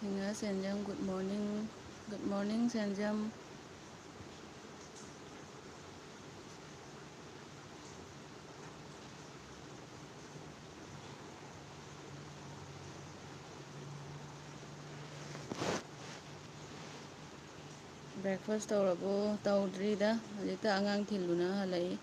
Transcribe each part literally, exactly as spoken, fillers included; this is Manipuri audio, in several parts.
ꯁꯤꯡꯍ ꯁꯦꯟꯖꯝ, good morning꯫ Good morning, ꯁꯦꯟꯖꯝ꯫ Breakfast ꯇꯧꯔꯕꯣ? ꯇꯧꯗ꯭ꯔꯤꯗ, ꯍꯧꯖꯤꯛꯇ ꯑꯉꯥꯡ ꯊꯤꯜꯂꯨꯅ ꯍꯜꯂꯛꯏ꯫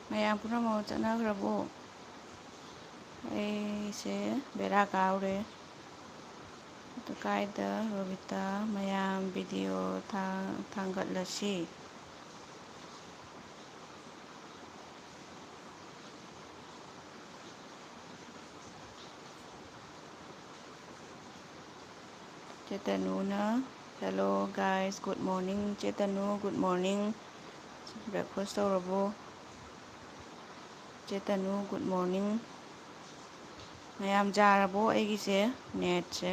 ꯃꯌꯥꯝ ꯄꯨꯝꯅꯃꯛ ꯆꯠꯅꯈ꯭ꯔꯕꯣ? ꯑꯩꯁꯦ ꯕꯦꯔꯥ ꯀꯥꯎꯔꯦ꯫ ꯑꯗꯨ ꯀꯥꯏꯗ ꯔꯣꯕꯤꯇꯥ? ꯃꯌꯥꯝ video ꯊꯥ-, ꯊꯥꯡꯒꯠꯂꯁꯤ꯫ ꯆꯦꯇꯅꯨꯅ, "Hello guys, good morning꯫ ꯆꯦꯇꯅꯨ, good morning꯫ Breakfast ꯇꯧꯔꯕꯣ? ꯆꯦꯇꯅꯨ, good morning꯫" ꯃꯌꯥꯝ ꯌꯥꯔꯕꯣ ꯑꯩꯒꯤꯁꯦ? Netꯁꯦ꯫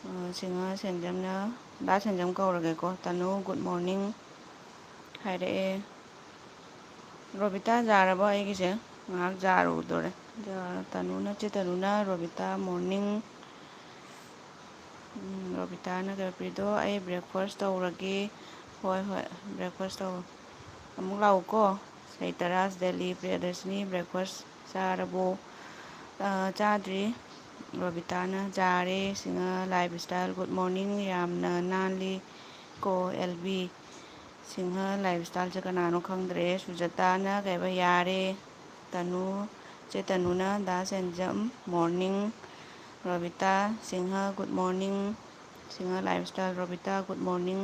ꯑ, ꯁꯤꯡꯍ ꯁꯦꯟꯖꯝꯅ, ꯗꯥ ꯁꯦꯟꯖꯝ ꯀꯧꯔꯒꯦꯀꯣ꯫ ꯇꯅꯨ, good morning ꯍꯥꯏꯔꯛꯑꯦ꯫ ꯔꯣꯕꯤꯇꯥ ꯌꯥꯔꯕꯣ ꯑꯩꯒꯤꯁꯦ? ꯉꯥꯏꯍꯥꯛ ꯌꯥꯔꯨꯗꯣꯔꯦ꯫ ꯌꯥ-, ꯇꯅꯨꯅ, ꯆꯦ ꯇꯅꯨꯅ, ꯔꯣꯕꯤꯇꯥ, morning꯫ ꯎꯝ, ꯔꯣꯕꯤꯇꯥꯅ ꯀꯩꯅꯣ ꯄꯤꯔꯤꯗꯣ, "ꯑꯩ breakfast ꯇꯧꯔꯒꯦ꯫" ꯍꯣꯏ, ꯍꯣꯏ, breakfast ꯇꯧꯔꯣ꯫ ꯑꯃꯨꯛ ꯂꯥꯛꯎꯀꯣ꯫ ꯁꯩꯇꯔꯥꯖ, ꯗꯦꯜꯂꯤ, ꯄ꯭ꯔꯤꯌꯗꯔꯁꯤꯅꯤ, breakfast ꯆꯥꯔꯕꯣ? ꯑ, ꯆꯥꯗ꯭ꯔꯤ꯫ ꯔꯣꯕꯤꯇꯥꯅ, "ꯆꯥꯔꯦ꯫" Singh life style, "Good morning, ꯌꯥꯝꯅ ꯅꯥꯜꯂꯤ ꯀꯣ ꯑꯦꯜ ꯕꯤ꯫" ꯁꯤꯡꯍ ꯂꯥꯏꯐ ꯏꯁꯇꯥꯏꯜꯁꯦ ꯀꯅꯥꯅꯣ ꯈꯪꯗ꯭ꯔꯦ꯫ ꯁꯨꯖꯇꯥꯅ ꯀꯩꯕ, "ꯌꯥꯔꯦ꯫" ꯇꯅꯨ, ꯆꯦ ꯇꯅꯨꯅ, "ꯗꯥ ꯁꯦꯟꯖꯝ, morning꯫" Robita Singh, good morning꯫ Singh Lifestyle, Robita, good morning꯫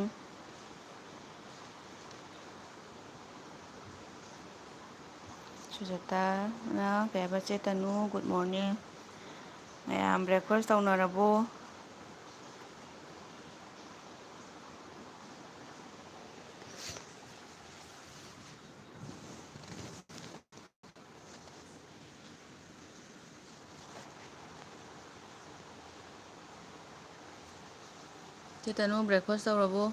ꯁꯨꯖꯥꯇꯥꯅ ꯀꯩ ꯍꯥꯏꯕ, ꯆꯦ ꯇꯅꯨ, good morning꯫ ꯃꯌꯥꯝ breakfast ꯇꯧꯅꯔꯕꯣ? ꯆꯦ ꯇꯅꯨ, breakfast ꯇꯧꯔꯕꯣ?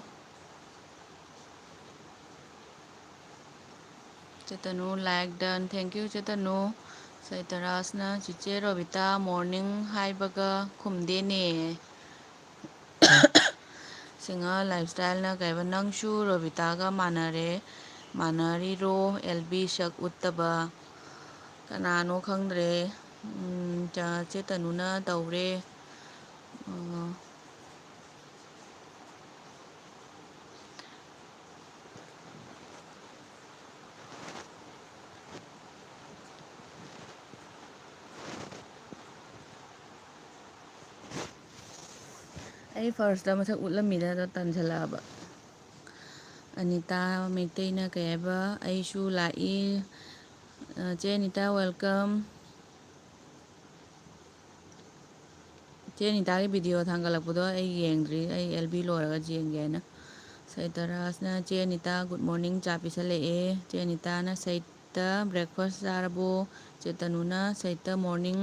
ꯆꯦ ꯇꯅꯨ, like done, thank you ꯆꯦ ꯇꯅꯨ꯫ ꯁꯩꯇꯔꯥꯖꯅ, "ꯆꯤꯆꯦ ꯔꯣꯕꯤꯇꯥ, morning ꯍꯥꯏꯕꯒ ꯈꯨꯝꯗꯦꯅꯦ"꯫ ꯁꯤꯡꯍ Lifestyleꯅ ꯀꯩ ꯍꯥꯏꯕ, "ꯅꯪꯁꯨ ꯔꯣꯕꯤꯇꯥꯒ ꯃꯥꯟꯅꯔꯦ, ꯃꯥꯟꯅꯔꯤꯔꯣ? ꯑꯦꯜ ꯕꯤ ꯁꯛ ꯎꯠꯇꯕ ꯀꯅꯥꯅꯣ ꯈꯪꯗ꯭ꯔꯦ"꯫ ꯎꯝ, ꯆ-, ꯆꯦ ꯇꯅꯨꯅ ꯇꯧꯔꯦ꯫ ꯑ, ꯑꯩ firstꯇ ꯃꯁꯛ ꯎꯠꯂꯝꯃꯤꯗ, ꯑꯗꯣ ꯇꯟꯁꯤꯜꯂꯛꯑꯕ꯫ ꯑꯅꯤꯇꯥ ꯃꯩꯇꯩꯅ ꯀꯩ ꯍꯥꯏꯕ, "ꯑꯩꯁꯨ ꯂꯥꯛꯏ"꯫ ꯑ, ꯆꯦ ꯑꯅꯤꯇꯥ, welcome꯫ ꯆꯦ ꯑꯅꯤꯇꯥꯒꯤ video ꯊꯥꯡꯒꯠꯂꯛꯄꯗꯣ ꯑꯩ ꯌꯦꯡꯗ꯭ꯔꯤ, ꯑꯩ ꯑꯦꯜ ꯕꯤ ꯂꯣꯏꯔꯒ ꯌꯦꯡꯒꯦ ꯍꯥꯏꯅ꯫ ꯁꯩꯇꯔꯥꯖꯅ, "ꯆꯦ ꯑꯅꯤꯇꯥ, good morning, ꯆꯥ ꯄꯤꯁꯜꯂꯛꯑꯦ"꯫ ꯆꯦ ꯑꯅꯤꯇꯥꯅ, "ꯁꯩꯇ, breakfast ꯆꯥꯔꯕꯣ?" ꯆꯦ ꯇꯅꯨꯅ, "ꯁꯩꯇ, morning"꯫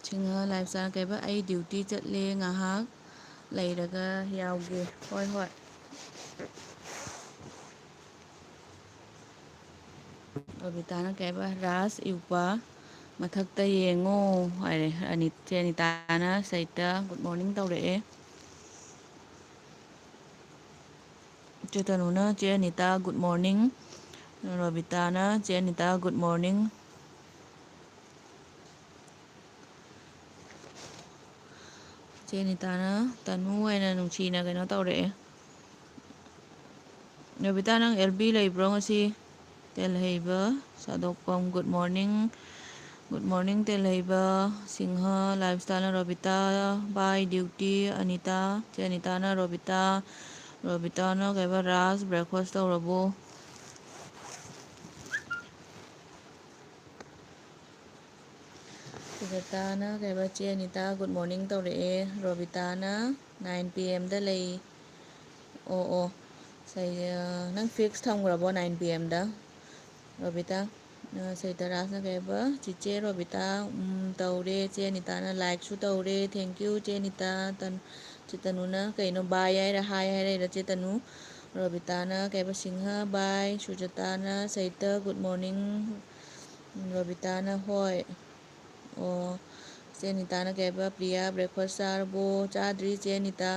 ꯁꯤꯡꯍ Lifestyle ꯀꯩꯕ, "ꯑꯩ duty ꯆꯠꯂꯦ, ꯉꯥꯏꯍꯥꯛ ꯂꯩꯔꯒ ꯌꯥꯎꯒꯦ"꯫ ꯍꯣꯏ, ꯍꯣꯏ꯫ ꯔꯣꯕꯤꯇꯥꯅ ꯀꯩꯕ, "ꯔꯥꯖ ꯏꯎꯄꯥ, ꯃꯊꯛꯇ ꯌꯦꯡꯉꯣ" ꯍꯥꯏꯔꯦ꯫ ꯑꯅꯤ-, ꯆꯦ ꯑꯅꯤꯇꯥꯅ ꯁꯩꯇ good morning ꯇꯧꯔꯛꯑꯦ꯫ ꯆꯦ ꯇꯅꯨꯅ, "ꯆꯦ ꯑꯅꯤꯇꯥ, good morning"꯫ ꯔꯣꯕꯤꯇꯥꯅ, "ꯆꯦ ꯑꯅꯤꯇꯥ, good morning"꯫ ꯆꯦ ꯑꯅꯤꯇꯥꯅ ꯇꯅꯨ ꯑꯣꯏꯅ ꯅꯨꯡꯁꯤꯅ ꯀꯩꯅꯣ ꯇꯧꯔꯛꯑꯦ꯫ "ꯔꯣꯕꯤꯇꯥ, ꯅꯪ ꯑꯦꯜ ꯕꯤ ꯂꯩꯕ꯭ꯔꯣ ꯉꯁꯤ?" ꯇꯦꯜꯍꯩꯕ ꯁꯥꯗꯣꯛꯄꯝ, good morning꯫ Good morning, ꯇꯦꯜꯍꯩꯕ꯫ ꯁꯤꯡꯍ ꯂꯥꯏꯐ ꯁ꯭ꯇꯥꯏꯜꯅ ꯔꯣꯕꯤꯇꯥ, bye duty, ꯑꯅꯤꯇꯥ꯫ ꯆꯦ ꯑꯅꯤꯇꯥꯅ ꯔꯣꯕꯤꯇꯥ, ꯔꯣꯕꯤꯇꯥꯅ ꯀꯩꯕ, ꯔꯥꯖ, breakfast ꯇꯧꯔꯕꯣ? ꯁꯨꯖꯥꯇꯥꯅ ꯀꯩꯕ, ꯆꯦ ꯑꯅꯤꯇꯥ good morning ꯇꯧꯔꯛꯑꯦ꯫ ꯔꯣꯕꯤꯇꯥꯅ nine P M ꯗ ꯂꯩ꯫ ꯑꯣ, ꯑꯣ꯫ ꯁꯩ-, ꯑ, ꯅꯪ fix ꯊꯝꯈ꯭ꯔꯕꯣ nine P M ꯗ? ꯔꯣꯕꯤꯇꯥ, ꯑ, ꯁꯩꯇꯔꯥꯖꯅ ꯀꯩꯕ, "ꯆꯤꯆꯦ ꯔꯣꯕꯤꯇꯥ, ꯎꯝ, ꯇꯧꯔꯦ꯫ ꯆꯦ ꯑꯅꯤꯇꯥꯅ like ꯁꯨ ꯇꯧꯔꯦ꯫ Thank you, ꯆꯦ ꯑꯅꯤꯇꯥ꯫" ꯇꯟ-, ꯆꯦ ꯇꯅꯨꯅ ꯀꯩꯅꯣ, bye ꯍꯥꯏꯔ, hi ꯍꯥꯏꯔꯛꯏꯔ, ꯆꯦ ꯇꯅꯨ? ꯔꯣꯕꯤꯇꯥꯅ ꯀꯩꯕ, "ꯁꯤꯡꯍ, bye꯫" ꯁꯨꯖꯥꯇꯥꯅ, "ꯁꯩꯇ, good morning꯫" ꯔꯣꯕꯤꯇꯥꯅ, "ꯍꯣꯏ꯫" ꯑꯣ, ꯆꯦ ꯑꯅꯤꯇꯥꯅ ꯀꯩꯕ, "ꯄ꯭ꯔꯤꯌꯥ, breakfast ꯆꯥꯔꯕꯣ?" "ꯆꯥꯗ꯭ꯔꯤ, ꯆꯦ ꯑꯅꯤꯇꯥ꯫"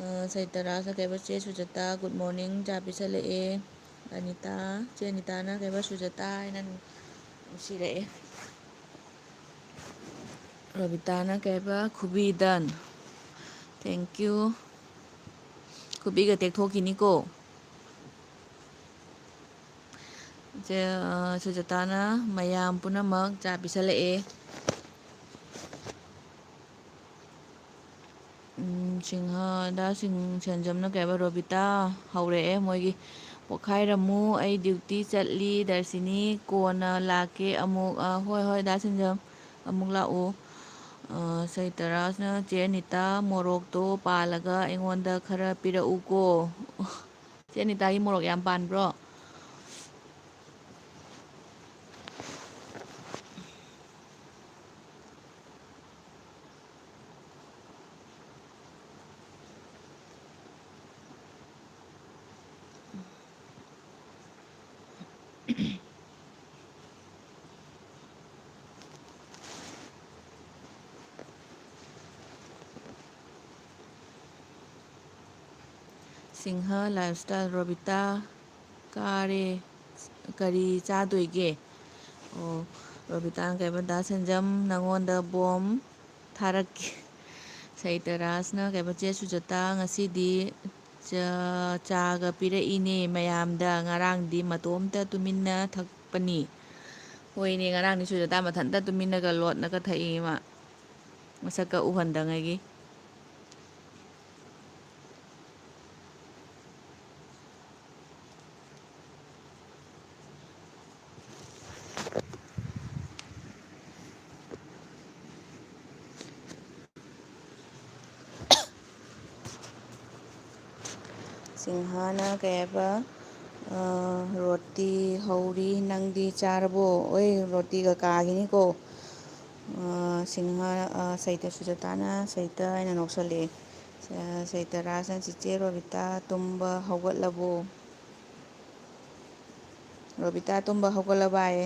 ꯑ, ꯁꯩꯇꯔꯥꯖꯅ ꯀꯩꯕ, "ꯆꯦ ꯁꯨꯖꯥꯇꯥ, good morning, ꯆꯥ ꯄꯤꯁꯜꯂꯛꯑꯦ꯫" ꯑꯅꯤꯇꯥ, ꯆꯦ ꯑꯅꯤꯇꯥꯅ ꯀꯩꯕ, "ꯁꯨꯖꯥꯇꯥ" ꯍꯥꯏꯅ ꯅꯨꯡꯁꯤꯔꯛꯑꯦ꯫ ꯔꯣꯕꯤꯇꯥꯅ ꯀꯩꯕ, "ꯈꯨꯕꯤ done꯫ Thank you꯫ ꯈꯨꯕꯤꯒ ꯇꯦꯛꯊꯣꯛꯈꯤꯅꯤꯀꯣ꯫" ꯆꯦ, ꯑ, ꯁꯨꯖꯥꯇꯥꯅ ꯃꯌꯥꯝ ꯄꯨꯝꯅꯃꯛ ꯆꯥ ꯄꯤꯁꯜꯂꯛꯑꯦ꯫ ꯎꯝ, ꯁꯤꯡꯍ, ꯗꯥ ꯁꯤꯡ-, ꯁꯦꯟꯖꯝꯅ ꯀꯩ ꯍꯥꯏꯕ, "ꯔꯣꯕꯤꯇꯥ, ꯍꯧꯔꯛꯑꯦ ꯃꯣꯏꯒꯤ꯫ ꯄꯣꯛꯈꯥꯏꯔꯝꯃꯨ, ꯑꯩ duty ꯆꯠꯂꯤ, ꯗꯔꯁꯤꯅꯤ, ꯀꯣꯟꯅ ꯂꯥꯛꯀꯦ ꯑꯃꯨꯛ꯫" ꯑ, ꯍꯣꯏ, ꯍꯣꯏ, ꯗꯥ ꯁꯦꯟꯖꯝ, ꯑꯃꯨꯛ ꯂꯥꯛꯑꯣ꯫ ꯑ, ꯁꯩꯇꯔꯥꯖꯅ, "ꯆꯦ ꯑꯅꯤꯇꯥ, ꯃꯣꯔꯣꯛꯇꯣ ꯄꯥꯜꯂꯒ ꯑꯩꯉꯣꯟꯗ ꯈꯔ ꯄꯤꯔꯛꯎꯀꯣ꯫" ꯆꯦ ꯑꯅꯤꯇꯥꯒꯤ ꯃꯣꯔꯣꯛ ꯌꯥꯝ ꯄꯥꯟꯕ꯭ꯔꯣ? ꯁꯤꯡꯍ ꯂꯥꯏꯐ ꯁ꯭ꯇꯥꯏꯜ, ꯔꯣꯕꯤꯇꯥ ꯀꯥꯔꯦ, ꯀꯔꯤ ꯆꯥꯗꯣꯏꯒꯦ? ꯑꯣ, ꯔꯣꯕꯤꯇꯥꯅ ꯀꯩꯕ, "ꯗꯥ ꯁꯦꯟꯖꯝ, ꯅꯪꯉꯣꯟꯗ ꯕꯣꯝ ꯊꯥꯔꯛꯀꯦ꯫" ꯁꯩꯇꯔꯥꯖꯅ ꯀꯩꯕ, "ꯆꯦ ꯁꯨꯖꯥꯇꯥ, ꯉꯁꯤꯗꯤ ꯆꯥ-, ꯆꯥꯒ ꯄꯤꯔꯛꯏꯅꯦ ꯃꯌꯥꯝꯗ꯫ ꯉꯔꯥꯡꯗꯤ ꯃꯇꯣꯝꯇ ꯇꯨꯃꯤꯟꯅ ꯊꯛꯄꯅꯤ꯫ ꯍꯣꯏꯅꯦ, ꯉꯔꯥꯡꯗꯤ ꯁꯨꯖꯇꯥ ꯃꯊꯟꯇ ꯇꯨꯃꯤꯟꯅꯒ ꯂꯣꯠꯅꯒ ꯊꯛꯏ ꯃꯥ꯫ ꯃꯁꯛꯀ ꯎꯍꯟꯗꯉꯩꯒꯤ꯫ ꯁꯤꯡꯍꯥꯅ ꯀꯩ ꯍꯥꯏꯕ, ꯑ, "ꯔꯣꯇꯤ ꯍꯧꯔꯤ, ꯅꯪꯗꯤ ꯆꯥꯔꯕꯣ?" ꯑꯣꯏ, ꯔꯣꯇꯤꯒ ꯀꯥꯈꯤꯅꯤꯀꯣ꯫ ꯑ, ꯁꯤꯡꯍꯥ, ꯑ, ꯁꯩꯇ ꯁꯨꯖꯇꯥꯅ ꯁꯩꯇ ꯍꯥꯏꯅ ꯅꯣꯛꯁꯜꯂꯛꯑꯦ꯫ ꯑ, ꯁꯩꯇ ꯔꯥꯖꯅ, "ꯆꯤꯆꯦ ꯔꯣꯕꯤꯇꯥ ꯇꯨꯝꯕ ꯍꯧꯒꯠꯂꯕꯣ?" ꯔꯣꯕꯤꯇꯥ ꯇꯨꯝꯕ ꯍꯧꯒꯠꯂꯕꯥꯌꯦ꯫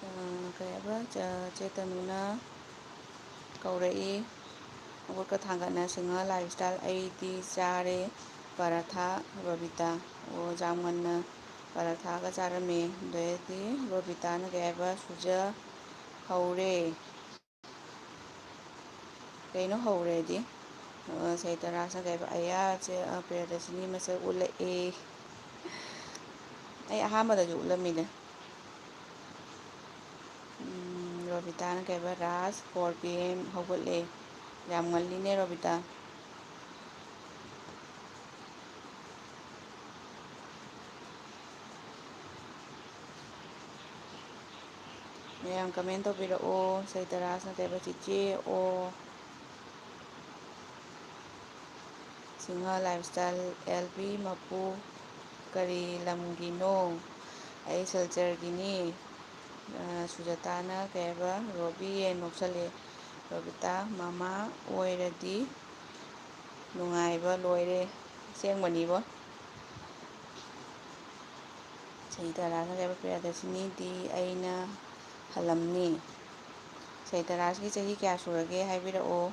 ꯑ, ꯀꯩ ꯍꯥꯏꯕ? ꯆ-, ꯆꯦ ꯇꯅꯨꯅ ꯀꯧꯔꯛꯏ꯫ ꯃꯈꯨꯠꯀ ꯊꯥꯡꯒꯠꯅ ꯁꯤꯡꯍ ꯂꯥꯏꯐ ꯁ꯭ꯇꯥꯏꯜ, "ꯑꯩꯗꯤ ꯆꯥꯔꯦ ꯄꯔꯥꯊꯥ, ꯔꯣꯕꯤꯇꯥ"꯫ ꯑꯣ, ꯌꯥꯝ ꯉꯟꯅ ꯄꯔꯥꯊꯥꯒ ꯆꯥꯔꯝꯃꯦ꯫ ꯑꯗꯩꯗꯤ ꯔꯣꯕꯤꯇꯥꯅ ꯀꯩ ꯍꯥꯏꯕ? "ꯁꯨꯖ ꯍꯧꯔꯦ"꯫ ꯀꯩꯅꯣ ꯍꯧꯔꯦꯗꯤ? ꯑ, ꯁꯩꯇ ꯔꯥꯖꯅ ꯀꯩ ꯍꯥꯏꯕ? "ꯑꯌꯥ, ꯆꯦ, ꯑ, ꯄ꯭ꯔꯤꯌꯥꯗꯔꯁꯤꯅꯤ ꯃꯁꯛ ꯎꯠꯂꯛꯑꯦ"꯫ ꯑꯩ ꯑꯍꯥꯟꯕꯗꯁꯨ ꯎꯠꯂꯝꯃꯤꯅꯦ꯫ ꯎꯝ, ꯔꯣꯕꯤꯇꯥꯅ ꯀꯩ ꯍꯥꯏꯕ? "ꯔꯥꯖ, four P M ꯍꯧꯒꯠꯂꯦ"꯫ ꯌꯥꯝ ꯉꯜꯂꯤꯅꯦ, ꯔꯣꯕꯤꯇꯥ꯫ ꯃꯌꯥꯝ comment ꯇꯧꯕꯤꯔꯛꯑꯣ꯫ ꯁꯩꯇ ꯔꯥꯖꯅ ꯀꯩ ꯍꯥꯏꯕ? "ꯆꯤꯆꯦ ꯑꯣ"꯫ Singh life style, "L P ꯃꯄꯨ ꯀꯔꯤ ꯂꯝꯒꯤꯅꯣ?" "ꯑꯩ ꯁꯤꯜꯆꯔꯒꯤꯅꯤ"꯫ ꯑ, ꯁꯨꯖꯥꯇꯥꯅ ꯀꯩ ꯍꯥꯏꯕ? "ꯔꯣꯕꯤ" ꯍꯥꯏꯅ ꯅꯣꯛꯁꯜꯂꯦ꯫ ꯔꯣꯕꯤꯇꯥ, "ꯃꯃꯥ ꯑꯣꯏꯔꯗꯤ ꯅꯨꯡꯉꯥꯏꯕ ꯂꯣꯏꯔꯦ"꯫ ꯑꯁꯦꯡꯕꯅꯤꯕꯣ꯫ ꯁꯍꯤꯇꯥꯔꯥꯖꯅ ꯀꯩ ꯍꯥꯏꯕ? "ꯄ꯭ꯔꯤꯌꯥꯗꯔꯁꯤꯅꯤꯗꯤ ꯑꯩꯅ ꯍꯜꯂꯝꯅꯤ"꯫ ꯁꯍꯤꯇꯥꯔꯥꯖꯀꯤ ꯆꯍꯤ ꯀꯌꯥ ꯁꯨꯔꯒꯦ ꯍꯥꯏꯕꯤꯔꯛꯑꯣ꯫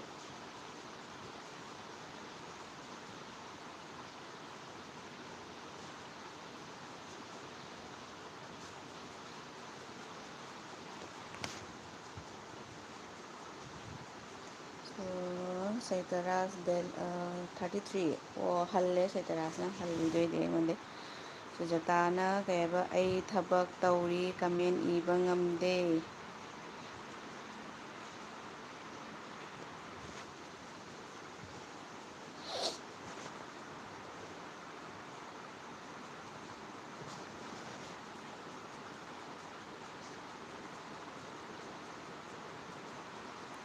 ꯑꯣ, ꯁꯩꯇꯔꯥꯖ ꯗꯦꯜ-, ꯑ, thirty three꯫ ꯑꯣ, ꯍꯜꯂꯦ, ꯁꯩꯇꯔꯥꯖꯅ ꯍꯜꯂꯤꯗꯣꯏꯗꯤ ꯑꯩꯉꯣꯟꯗ꯫ ꯁꯨꯖꯇꯥꯅ ꯀꯩ ꯍꯥꯏꯕ, "ꯑꯩ ꯊꯕꯛ ꯇꯧꯔꯤ, comment ꯏꯕ ꯉꯝꯗꯦ"꯫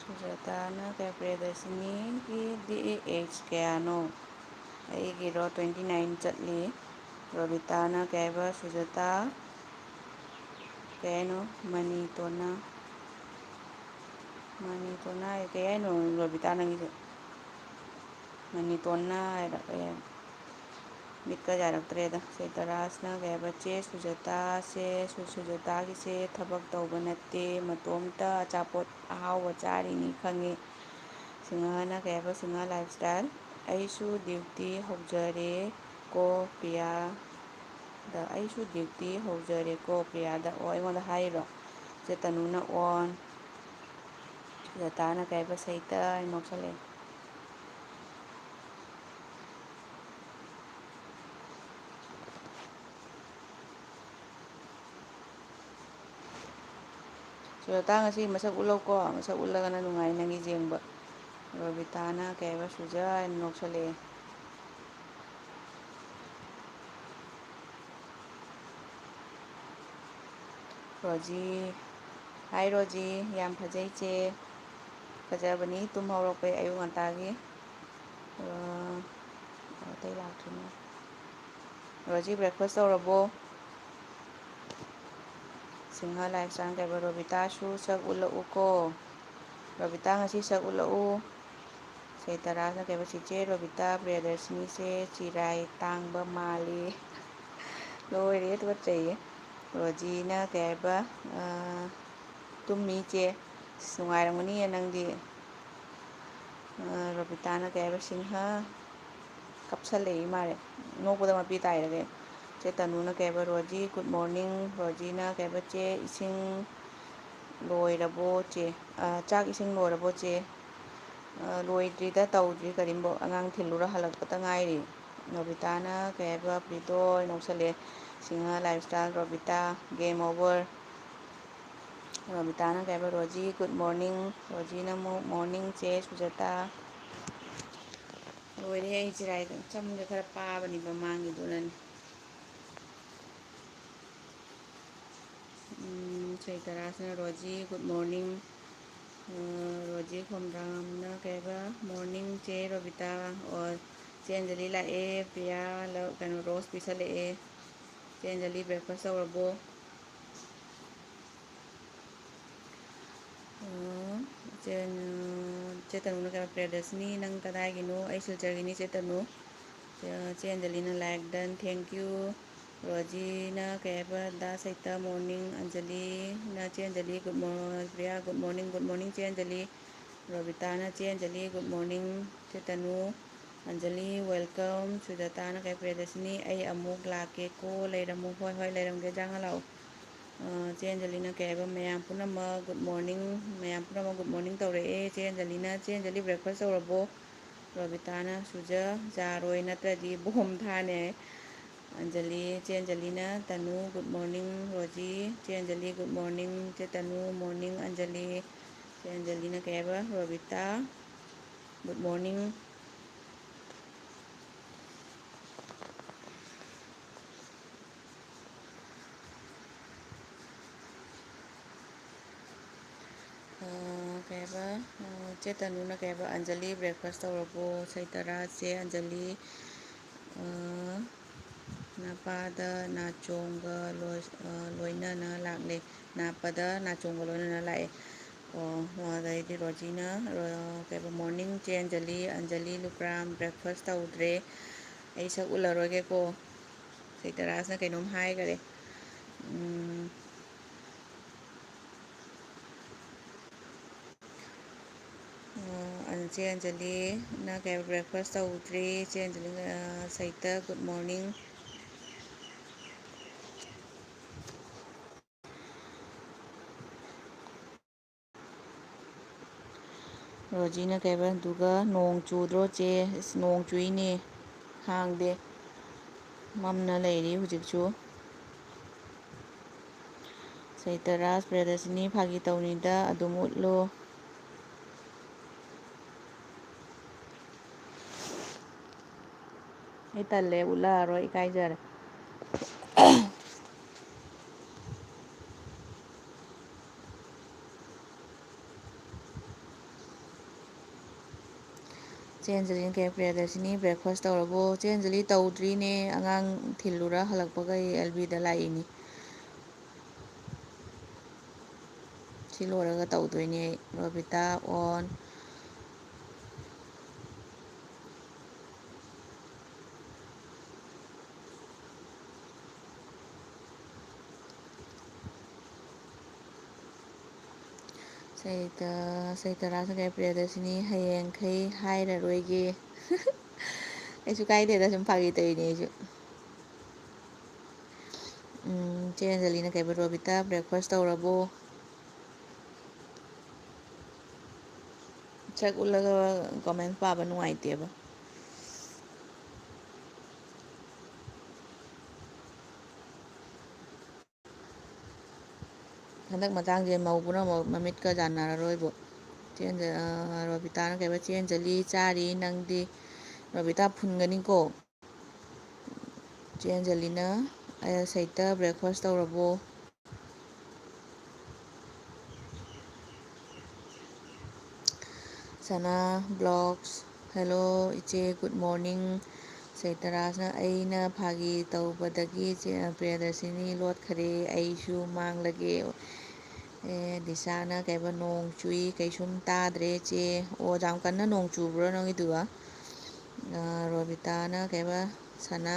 ꯁꯨꯖꯥꯇꯥꯅ ꯀꯌꯥ, ꯄ꯭ꯔꯤꯌꯗꯔꯁꯤꯅꯤꯒꯤꯗꯤ age ꯀꯌꯥꯅꯣ? ꯑꯩꯒꯤꯔꯣ? Twenty nine ꯆꯠꯂꯤ꯫ ꯔꯣꯕꯤꯇꯥꯅ ꯀꯩ ꯍꯥꯏꯕ? ꯁꯨꯖꯥꯇꯥ ꯀꯩ ꯍꯥꯏꯅꯣ? ꯃꯅꯤꯇꯣꯅꯥ꯫ ꯃꯅꯤꯇꯣꯅꯥ ꯍꯥꯏ ꯀꯩ ꯍꯥꯏꯅꯣ, ꯔꯣꯕꯤꯇꯥ, ꯅꯪꯒꯤꯁꯦ? ꯃꯅꯤꯇꯣꯅꯥ ꯍꯥꯏꯔ ꯀꯩ ꯍꯥꯏꯅꯣ? ꯃꯤꯠꯀ ꯌꯥꯔꯛꯇ꯭ꯔꯦꯗ꯫ ꯁꯩꯇꯔꯥꯖꯅ ꯀꯩ ꯍꯥꯏꯕ? "ꯆꯦ ꯁꯨꯖꯇꯥꯁꯦ, ꯁꯨ-, ꯁꯨꯖꯇꯥꯒꯤꯁꯦ ꯊꯕꯛ ꯇꯧꯕ ꯅꯠꯇꯦ, ꯃꯇꯣꯝꯇ ꯑꯆꯥꯄꯣꯠ ꯑꯍꯥꯎꯕ ꯆꯥꯔꯤꯅꯤ ꯈꯪꯉꯤ"꯫ ꯁꯤꯡꯍꯅ ꯀꯩ ꯍꯥꯏꯕ? ꯁꯤꯡꯍ lifestyle, "ꯑꯩꯁꯨ duty ꯍꯧꯖꯔꯦ ꯀꯣ ꯄ꯭ꯔꯤꯌꯥꯗ, ꯑꯩꯁꯨ duty ꯍꯧꯖꯔꯦ ꯀꯣ ꯄ꯭ꯔꯤꯌꯥꯗ"꯫ ꯑꯣ, ꯑꯩꯉꯣꯟꯗ ꯍꯥꯏꯔꯤꯔꯣ? ꯆꯦ ꯇꯅꯨꯅ on꯫ ꯁꯨꯖꯇꯥꯅ ꯀꯩ ꯍꯥꯏꯕ? "ꯁꯩꯇ" ꯍꯥꯏꯅ ꯅꯣꯛꯁꯜꯂꯛꯑꯦ꯫ ꯁꯨꯖꯇꯥ, ꯉꯁꯤ ꯃꯁꯛ ꯎꯠꯂꯧꯀꯣ, ꯃꯁꯛ ꯎꯠꯂꯒꯅ ꯅꯨꯡꯉꯥꯏ ꯅꯪꯒꯤ ꯌꯦꯡꯕ꯫ ꯔꯣꯕꯤꯇꯥꯅ ꯀꯩ ꯍꯥꯏꯕ? "ꯁꯨꯖ" ꯍꯥꯏꯅ ꯅꯣꯛꯁꯜꯂꯛꯑꯦ꯫ ꯔꯣꯖꯤ꯫ Hi ꯔꯣꯖꯤ, ꯌꯥꯝ ꯐꯖꯩ ꯆꯦ꯫ ꯐꯖꯕꯅꯤ ꯇꯨꯝ ꯍꯧꯔꯛꯄꯩ ꯑꯌꯨꯛ ꯉꯟꯇꯥꯒꯤ꯫ ꯑ, ꯑꯇꯩ ꯂꯥꯛꯇ꯭ꯔꯤꯅꯦ꯫ ꯔꯣꯖꯤ, breakfast ꯇꯧꯔꯕꯣ? ꯁꯤꯡꯍ lifestyle ꯀꯩꯕ? "ꯔꯣꯕꯤꯇꯥꯁꯨ ꯁꯛ ꯎꯠꯂꯛꯎꯀꯣ꯫ ꯔꯣꯕꯤꯇꯥ, ꯉꯁꯤ ꯁꯛ ꯎꯠꯂꯛꯎ"꯫ ꯁꯩꯇꯔꯥꯖꯅ ꯀꯩꯕ? "ꯆꯤꯆꯦ ꯔꯣꯕꯤꯇꯥ, ꯄ꯭ꯔꯤꯌꯗꯔꯁꯤꯅꯤꯁꯦ ꯆꯤꯔꯥꯏ ꯇꯥꯡꯕ ꯃꯥꯜꯂꯤ"꯫ ꯂꯣꯏꯔꯦ, ꯇꯨꯀꯠꯆꯩꯌꯦ꯫ ꯔꯣꯖꯤꯅ ꯀꯩ ꯍꯥꯏꯕ? ꯑ, "ꯇꯨꯝꯃꯤ ꯏꯆꯦ"꯫ ꯑꯁ, ꯅꯨꯡꯉꯥꯏꯔꯝꯒꯅꯤꯌꯦ ꯅꯪꯗꯤ꯫ ꯑ, ꯔꯣꯕꯤꯇꯥꯅ ꯀꯩ ꯍꯥꯏꯕ? "ꯁꯤꯡꯍ"꯫ ꯀꯞꯁꯜꯂꯛꯏ ꯃꯥꯜꯂꯦ꯫ ꯅꯣꯛꯄꯗ ꯃꯄꯤ ꯇꯥꯏꯔꯒꯦ꯫ ꯆꯦ ꯇꯅꯨꯅ ꯀꯩ ꯍꯥꯏꯕ? "Rosie, good morning"꯫ ꯔꯣꯖꯤꯅ ꯀꯩ ꯍꯥꯏꯕ? "ꯆꯦ, ꯏꯁꯤꯡ ꯂꯣꯏꯔꯕꯣ ꯆꯦ? ꯑ, ꯆꯥꯛ ꯏꯁꯤꯡ ꯂꯣꯏꯔꯕꯣ ꯆꯦ?" ꯑ, ꯂꯣꯏꯗ꯭ꯔꯤꯗ, ꯇꯧꯗ꯭ꯔꯤ ꯀꯔꯤꯝꯐꯥꯎ꯫ ꯑꯉꯥꯡ ꯊꯤꯜꯂꯨꯔ ꯍꯜꯂꯛꯄꯗ ꯉꯥꯏꯔꯤ꯫ ꯔꯣꯕꯤꯇꯥꯅ ꯀꯩ ꯍꯥꯏꯕ, "ꯄ꯭ꯔꯤꯇꯣ, ꯅꯣꯛꯁꯜꯂꯦ꯫ Singha life style, Robita, game over". ꯔꯣꯕꯤꯇꯥꯅ ꯀꯩ ꯍꯥꯏꯕ, "ꯔꯣꯖꯤ, ꯒꯨꯗ ꯃꯣꯔꯅꯤꯡ"꯫ ꯔꯣꯖꯤꯅ ꯑꯃꯨꯛ, "ꯃꯣꯔꯅꯤꯡ ꯆꯦ ꯁꯨꯖꯥꯇꯥ"꯫ ꯂꯣꯏꯔꯦ, ꯑꯩ ꯆꯤꯔꯥꯏꯗ ꯆꯝꯗ ꯈꯔ ꯄꯥꯕꯅꯤ ꯃꯃꯥꯡꯒꯤꯗꯨꯅꯅꯤ꯫ ꯎꯝ, ꯁꯩꯇꯔꯥꯁꯅ, "ꯔꯣꯖꯤ, ꯒꯨꯗ ꯃꯣꯔꯅꯤꯡ"꯫ ꯑ, ꯔꯣꯖꯤ ꯈꯣꯝꯗ꯭ꯔꯥꯝꯅ ꯀꯩ ꯍꯥꯏꯕ, "ꯃꯣꯔꯅꯤꯡ ꯆꯦ ꯔꯣꯕꯤꯇꯥ"꯫ ꯑꯣ, ꯆꯦ ꯑꯟꯖꯂꯤ ꯂꯥꯛꯑꯦ, ꯄ꯭ꯔꯤꯌꯥ ꯂ-, ꯀꯩꯅꯣ, ꯔꯣꯁ ꯄꯤꯁꯜꯂꯛꯑꯦ꯫ ꯆꯦ ꯑꯟꯖꯂꯤ, ꯕ꯭ꯔꯦꯛꯐꯥꯁ ꯇꯧꯔꯕꯣ? ꯑ, ꯆꯦ, ꯆꯦ ꯇꯅꯨꯅ ꯀꯩ ꯍꯥꯏꯕ, "ꯄ꯭ꯔꯤꯌꯥꯗꯔꯁꯤꯅꯤ, ꯅꯪ ꯀꯗꯥꯏꯒꯤꯅꯣ?" "ꯑꯩ ꯁꯤꯜꯆꯔꯒꯤꯅꯤ, ꯆꯦ ꯇꯅꯨ"꯫ ꯆꯦ ꯑꯟꯖꯂꯤꯅ, "Like done, thank you." ꯔꯣꯖꯤꯅ ꯀꯩ ꯍꯥꯏꯕ, "ꯗꯥ ꯁꯩꯇ, ꯃꯣꯔꯅꯤꯡ"꯫ ꯑꯟꯖꯂꯤꯅ, "ꯆꯦ Anjali, good more-, Priya, good morning, good morning, ꯆꯦ ꯑꯟꯖꯂꯤ"꯫ ꯔꯣꯕꯤꯇꯥꯅ, "ꯆꯦ ꯑꯟꯖꯂꯤ, ꯒꯨꯗ ꯃꯣꯔꯅꯤꯡ"꯫ ꯆꯦ ꯇꯅꯨ, ꯑꯟꯖꯂꯤ, ꯋꯦꯜꯀꯝ꯫ ꯁꯨꯖꯥꯇꯥꯅ ꯀꯩ, "ꯄ꯭ꯔꯤꯌꯗꯔꯁꯤꯅꯤ, ꯑꯩ ꯑꯃꯨꯛ ꯂꯥꯛꯀꯦꯀꯣ, ꯂꯩꯔꯝꯃꯨ"꯫ "ꯍꯣꯏ, ꯍꯣꯏ, ꯂꯩꯔꯝꯒꯦ, ꯆꯪꯉ ꯂꯥꯛꯑꯣ"꯫ ꯑ, ꯆꯦ ꯑꯟꯖꯂꯤꯅ ꯀꯩ ꯍꯥꯏꯕ, "ꯃꯌꯥꯝ ꯄꯨꯝꯅꯃꯛ ꯒꯨꯗ ꯃꯣꯔꯅꯤꯡ, ꯃꯌꯥꯝ ꯄꯨꯝꯅꯃꯛ ꯒꯨꯗ ꯃꯣꯔꯅꯤꯡ" ꯇꯧꯔꯛꯑꯦ꯫ ꯆꯦ ꯑꯟꯖꯂꯤꯅ, "ꯆꯦ ꯑꯟꯖꯂꯤ, ꯕ꯭ꯔꯦꯛꯐꯥꯁ ꯇꯧꯔꯕꯣ?" ꯔꯣꯕꯤꯇꯥꯅ, "ꯁꯨꯖ, ꯌꯥꯔꯣꯏ, ꯅꯠꯇ꯭ꯔꯗꯤ ꯕꯣꯝ ꯊꯥꯅꯤ" ꯍꯥꯏ꯫ ꯑꯟꯖꯂꯤ, ꯆꯦ ꯑꯟꯖꯂꯤꯅ, "ꯇꯅꯨ, ꯒꯨꯗ ꯃꯣꯔꯅꯤꯡ"꯫ ꯔꯣꯖꯤ, ꯆꯦ ꯑꯟꯖꯂꯤ, "ꯒꯨꯗ ꯃꯣꯔꯅꯤꯡ"꯫ ꯆꯦ ꯇꯅꯨ, "ꯃꯣꯔꯅꯤꯡ ꯑꯟꯖꯂꯤ"꯫ ꯆꯦ ꯑꯟꯖꯂꯤꯅ ꯀꯩ ꯍꯥꯏꯕ, "ꯔꯣꯕꯤꯇꯥ, ꯒꯨꯗ ꯃꯣꯔꯅꯤꯡ"꯫ ꯑ, ꯀꯩ ꯍꯥꯏꯕ, ꯑ, ꯆꯦ ꯇꯅꯨꯅ ꯀꯩ ꯍꯥꯏꯕ, "ꯑꯟꯖꯂꯤ, ꯕ꯭ꯔꯦꯛꯐꯥꯁ ꯇꯧꯔꯕꯣ?" ꯁꯩꯇꯔꯥ, ꯆꯦ ꯑꯟꯖꯂꯤ, ꯑ, ꯅꯄꯥꯗ ꯅꯥꯆꯣꯡꯒ ꯂꯣꯏ-, ꯑ, ꯂꯣꯏꯅꯅ ꯂꯥꯛꯂꯦ꯫ ꯅꯥꯄꯗ ꯅꯥꯆꯣꯡꯒ ꯂꯣꯏꯅꯅ ꯂꯥꯛꯑꯦ꯫ ꯑꯣ, ꯑꯗꯩꯗꯤ ꯔꯣꯖꯤꯅ, ꯔꯣ-, ꯀꯩꯕ, "ꯃꯣꯔꯅꯤꯡ ꯆꯦ ꯑꯟꯖꯂꯤ, ꯑꯟꯖꯂꯤ ꯂꯨꯀ꯭ꯔꯥꯝ, ꯕ꯭ꯔꯦꯛꯐꯥꯁ ꯇꯧꯗ꯭ꯔꯦ꯫ ꯑꯩ ꯁꯛ ꯎꯠꯂꯔꯣꯏꯒꯦꯀꯣ"꯫ ꯁꯩꯇꯔꯥꯖꯅ ꯀꯩꯅꯣꯝ ꯍꯥꯏꯈꯔꯦ꯫ ꯎꯝ, ꯑ, ꯆꯦ ꯑꯟꯖꯂꯤꯅ ꯀꯩ ꯍꯥꯏꯕ, "ꯕ꯭ꯔꯦꯛꯐꯥꯁ ꯇꯧꯗ꯭ꯔꯤ"꯫ ꯆꯦ ꯑꯟꯖꯂꯤ, ꯑ, ꯁꯩꯇ, "ꯒꯨꯗ ꯃꯣꯔꯅꯤꯡ"꯫ ꯔꯣꯖꯤꯅ ꯀꯩꯕ, ꯑꯗꯨꯒ "ꯅꯣꯡ ꯆꯨꯗ꯭ꯔꯣ ꯆꯦ?" "ꯑꯁ, ꯅꯣꯡ ꯆꯨꯏꯅꯦ, ꯍꯥꯡꯗꯦ, ꯃꯝꯅ ꯂꯩꯔꯤ ꯍꯧꯖꯤꯛꯁꯨ"꯫ ꯁꯩꯇꯔꯥꯖ, "ꯄ꯭ꯔꯤꯌꯗꯔꯁꯤꯅꯤ, ꯐꯥꯒꯤ ꯇꯧꯅꯤꯗ, ꯑꯗꯨꯝ ꯎꯠꯂꯣ"꯫ ꯑꯩ ꯇꯜꯂꯦ, ꯎꯠꯂꯛꯑꯔꯣꯏ, ꯏꯀꯥꯏꯖꯔꯦ꯫ ꯆꯦ ꯑꯟꯖꯂꯤꯅ ꯀꯩ, "ꯄ꯭ꯔꯤꯌꯗꯔꯁꯤꯅꯤ, breakfast ꯇꯧꯔꯕꯣ?" ꯆꯦ ꯑꯟꯖꯂꯤ, ꯇꯧꯗ꯭ꯔꯤꯅꯦ, ꯑꯉꯥꯡ ꯊꯤꯜꯂꯨꯔ ꯍꯜꯂꯛꯄꯒ ꯑꯩ ꯑꯦꯜ ꯕꯤꯗ ꯂꯥꯛꯏꯅꯤ꯫ ꯁꯤ ꯂꯣꯏꯔꯒ ꯇꯧꯗꯣꯏꯅꯦ ꯑꯩ꯫ ꯔꯣꯕꯤꯇꯥ on꯫ ꯁꯩꯇ-, ꯁꯩꯇꯔꯥꯁꯨ ꯀꯩ, "ꯄ꯭ꯔꯤꯌꯗꯔꯁꯤꯅꯤ, ꯍꯌꯦꯡꯈꯩ ꯍꯥꯏꯔꯔꯣꯏꯒꯦ"꯫ ꯀꯩꯁꯨ ꯀꯥꯏꯗꯦꯗ, ꯁꯨꯝ ꯐꯥꯒꯤ ꯇꯧꯔꯤꯅꯦ ꯑꯩꯁꯨ꯫ ꯎꯝ, ꯆꯦ ꯑꯟꯖꯂꯤꯅ ꯀꯩꯕ, "ꯔꯣꯕꯤꯇꯥ, breakfast ꯇꯧꯔꯕꯣ?" ꯁꯛ ꯎꯠꯂꯒ comment ꯄꯥꯕ ꯅꯨꯡꯉꯥꯏꯇꯦꯕ꯫ ꯍꯟꯗꯛ ꯃꯇꯥꯡꯁꯦ ꯃꯧ ꯄꯨꯝꯅꯃꯛ ꯃꯃꯤꯠꯀ ꯆꯥꯟꯅꯔꯔꯣꯏꯕꯨ꯫ ꯆꯦ ꯑꯟꯖ-, ꯑ, ꯔꯣꯕꯤꯇꯥꯅ ꯀꯩꯕ, "ꯆꯦ ꯑꯟꯖꯂꯤ, ꯆꯥꯔꯤ, ꯅꯪꯗꯤ?" ꯔꯣꯕꯤꯇꯥ ꯐꯨꯟꯒꯅꯤꯀꯣ꯫ ꯆꯦ ꯑꯟꯖꯂꯤꯅ, "ꯑ, ꯁꯩꯇ, breakfast ꯇꯧꯔꯕꯣ?" ꯁꯅꯥ vlogs, "Hello ꯏꯆꯦ, good morning"꯫ ꯁꯩꯇꯔꯥꯖꯅ, "ꯑꯩꯅ ꯐꯥꯒꯤ ꯇꯧꯕꯗꯒꯤ ꯆꯦ-, ꯄ꯭ꯔꯤꯌꯗꯔꯁꯤꯅꯤ ꯂꯣꯠꯈꯔꯦ, ꯑꯩꯁꯨ ꯃꯥꯡꯂꯒꯦ"꯫ ꯑꯦ, ꯗꯤꯁꯥꯅ ꯀꯩꯕ, "ꯅꯣꯡ ꯆꯨꯏ, ꯀꯩꯁꯨꯝ ꯇꯥꯗ꯭ꯔꯦ ꯆꯦ"꯫ ꯑꯣ, ꯌꯥꯝ ꯀꯟꯅ ꯅꯣꯡ ꯆꯨꯕ꯭ꯔꯣ ꯅꯣꯏꯗꯨꯒ? ꯑ, ꯔꯣꯕꯤꯇꯥꯅ ꯀꯩꯕ, "ꯁꯅꯥ,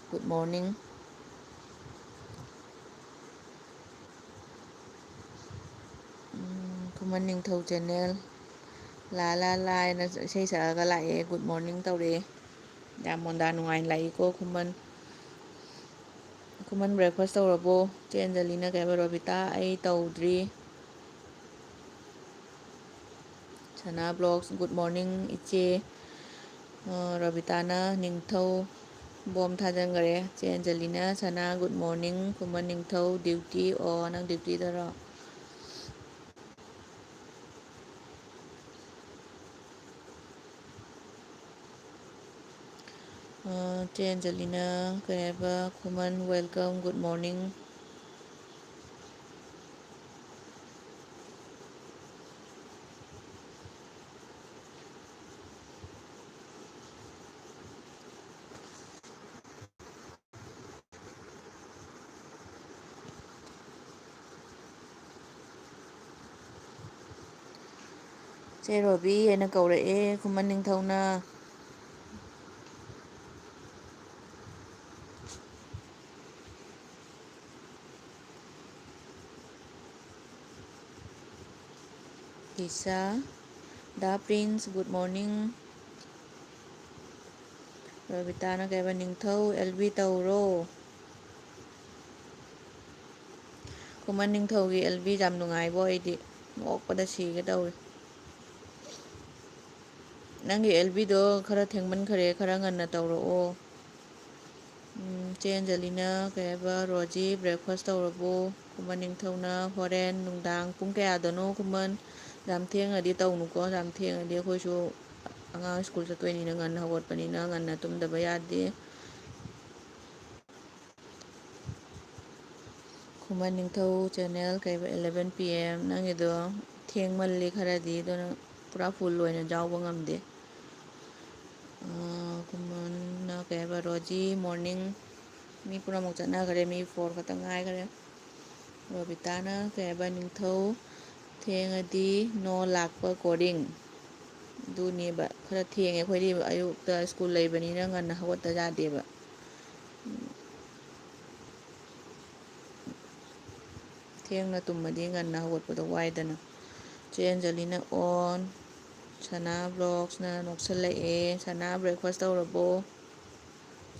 good morning"꯫ ꯎꯝ, ꯈꯨꯃꯟ ꯅꯤꯡꯊꯧ channel, "ꯂꯥ ꯂꯥ ꯂꯥ" ꯍꯥꯏꯅ ꯏꯁꯩ ꯁꯛꯑꯒ ꯂꯥꯛꯑꯦ, good morning ꯇꯧꯔꯛꯑꯦ꯫ ꯌꯥꯝ ꯃꯣꯟꯗꯥ ꯅꯨꯡꯉꯥꯏꯅ ꯂꯥꯛꯏꯀꯣ, ꯈꯨꯃꯟ꯫ ꯈꯨꯃꯟ, breakfast ꯇꯧꯔꯕꯣ? ꯆꯦ ꯑꯟꯖꯂꯤꯅ ꯀꯩ ꯍꯥꯏꯕ? "ꯔꯣꯕꯤꯇꯥ, ꯑꯩ ꯇꯧꯗ꯭ꯔꯤ"꯫ ꯁꯅꯥ ꯕ꯭ꯂꯣꯛꯁ, ꯒꯨꯗ ꯃꯣꯔꯅꯤꯡ ꯏꯆꯦ꯫ ꯑ, ꯔꯣꯕꯤꯇꯥꯅ ꯅꯤꯡꯊꯧ ꯕꯣꯝ ꯊꯥꯖꯤꯟꯈꯔꯦ꯫ ꯆꯦ ꯑꯟꯖꯂꯤꯅ ꯁꯅꯥ, ꯒꯨꯗ ꯃꯣꯔꯅꯤꯡ꯫ ꯈꯨꯃꯟ ꯅꯤꯡꯊꯧ, ꯗ꯭ꯌꯨꯇꯤ꯫ ꯑꯣ, ꯅꯪ ꯗ꯭ꯌꯨꯇꯤꯗꯔꯣ? ꯑ, ꯆꯦ ꯑꯟꯖꯂꯤꯅ ꯀꯩ ꯍꯥꯏꯕ, ꯈꯨꯃꯟ, ꯋꯦꯜꯀꯝ, ꯒꯨꯗ ꯃꯣꯔꯅꯤꯡ꯫ ꯆꯦ ꯔꯣꯕꯤ ꯍꯥꯏꯅ ꯀꯧꯔꯛꯑꯦ ꯈꯨꯃꯟ ꯅꯤꯡꯊꯧꯅ꯫ ꯂꯤꯁꯥ, ꯗꯥ ꯄ꯭ꯔꯤꯟꯁ, ꯒꯨꯗ ꯃꯣꯔꯅꯤꯡ꯫ ꯔꯣꯕꯤꯇꯥꯅ ꯀꯩ ꯍꯥꯏꯕ, ꯅꯤꯡꯊꯧ, ꯑꯦꯜ ꯕꯤ ꯇꯧꯔꯣ꯫ ꯈꯨꯃꯟ ꯅꯤꯡꯊꯧꯒꯤ ꯑꯦꯜ ꯕꯤ ꯌꯥꯝ ꯅꯨꯡꯉꯥꯏꯕꯣ, ꯑꯩꯗꯤ ꯅꯣꯛꯄꯗ ꯁꯤꯒꯦ ꯇꯧꯏ꯫ ꯅꯪꯒꯤ ꯑꯦꯜ ꯕꯤꯗꯣ ꯈꯔ ꯊꯦꯡꯃꯟꯈꯔꯦ, ꯈꯔ ꯉꯟꯅ ꯇꯧꯔꯛꯑꯣ꯫ ꯎꯝ, ꯆꯦ ꯑꯟꯖꯂꯤꯅ ꯀꯩ ꯍꯥꯏꯕ, ꯔꯣꯖꯤ, ꯕ꯭ꯔꯦꯛꯐꯥꯁ ꯇꯧꯔꯕꯣ? ꯈꯨꯃꯟ ꯅꯤꯡꯊꯧꯅ ꯍꯣꯔꯦꯟ ꯅꯨꯡꯗꯥꯡ ꯄꯨꯡ ꯀꯌꯥꯗꯅꯣ ꯈꯨꯃꯟ? ꯌꯥꯝ ꯊꯦꯡꯅꯗꯤ ꯇꯧꯅꯨꯀꯣ, ꯌꯥꯝ ꯊꯦꯡꯉꯗꯤ ꯑꯩꯈꯣꯏꯁꯨ ꯑꯉꯥꯡ ꯁ꯭ꯀꯨꯜ ꯆꯠꯇꯣꯏꯅꯤꯅ, ꯉꯟꯅ ꯍꯧꯒꯠꯄꯅꯤꯅ ꯉꯟꯅ ꯇꯨꯝꯗꯕ ꯌꯥꯗꯦ꯫ ꯈꯨꯃꯟ ꯅꯤꯡꯊꯧ ꯆꯦꯅꯦꯜ ꯀꯩꯕ, eleven P M꯫ ꯅꯪꯒꯤꯗꯣ ꯊꯦꯡꯃꯜꯂꯤ ꯈꯔꯗꯤ, ꯑꯗꯨꯅ ꯄꯨꯔꯥ ꯐꯨꯜ ꯑꯣꯏꯅ ꯌꯥꯎꯕ ꯉꯝꯗꯦ꯫ ꯑꯥ, ꯈꯨꯃꯟꯅ ꯀꯩ ꯍꯥꯏꯕ, ꯔꯣꯖꯤ ꯃꯣꯔꯅꯤꯡ꯫ ꯃꯤ ꯄꯨꯝꯅꯃꯛ ꯆꯠꯅꯈ꯭ꯔꯦ, ꯃꯤ ꯐꯣꯔ ꯈꯛꯇ ꯉꯥꯏꯈ꯭ꯔꯦ꯫ ꯔꯣꯕꯤꯇꯥꯅ ꯀꯩ ꯍꯥꯏꯕ, ꯅꯤꯡꯊꯧ ꯊꯦꯡꯉꯗꯤ ꯅꯣ ꯂꯥꯛꯄ ꯀꯣꯔꯤꯡ꯫ ꯑꯗꯨꯅꯦꯕ, ꯈꯔ ꯊꯦꯡꯉꯦ ꯑꯩꯈꯣꯏꯗꯤ, ꯑꯌꯨꯛꯇ ꯁ꯭ꯀꯨꯜ ꯂꯩꯕꯅꯤꯅ ꯉꯟꯅ ꯍꯧꯒꯠꯇ ꯌꯥꯗꯦꯕ꯫ ꯊꯦꯡꯅ ꯇꯨꯝꯃꯗꯤ ꯉꯟꯅ ꯍꯧꯒꯠꯄꯗꯣ ꯋꯥꯏꯗꯅ꯫ ꯆꯦ ꯑꯟꯖꯂꯤꯅ ꯑꯣꯟ꯫ ꯁꯅꯥ ꯕ꯭ꯂꯣꯛꯁꯅ ꯅꯣꯛꯁꯜꯂꯛꯑꯦ꯫ ꯁꯅꯥ, ꯕ꯭ꯔꯦꯛꯐꯥꯁ ꯇꯧꯔꯕꯣ?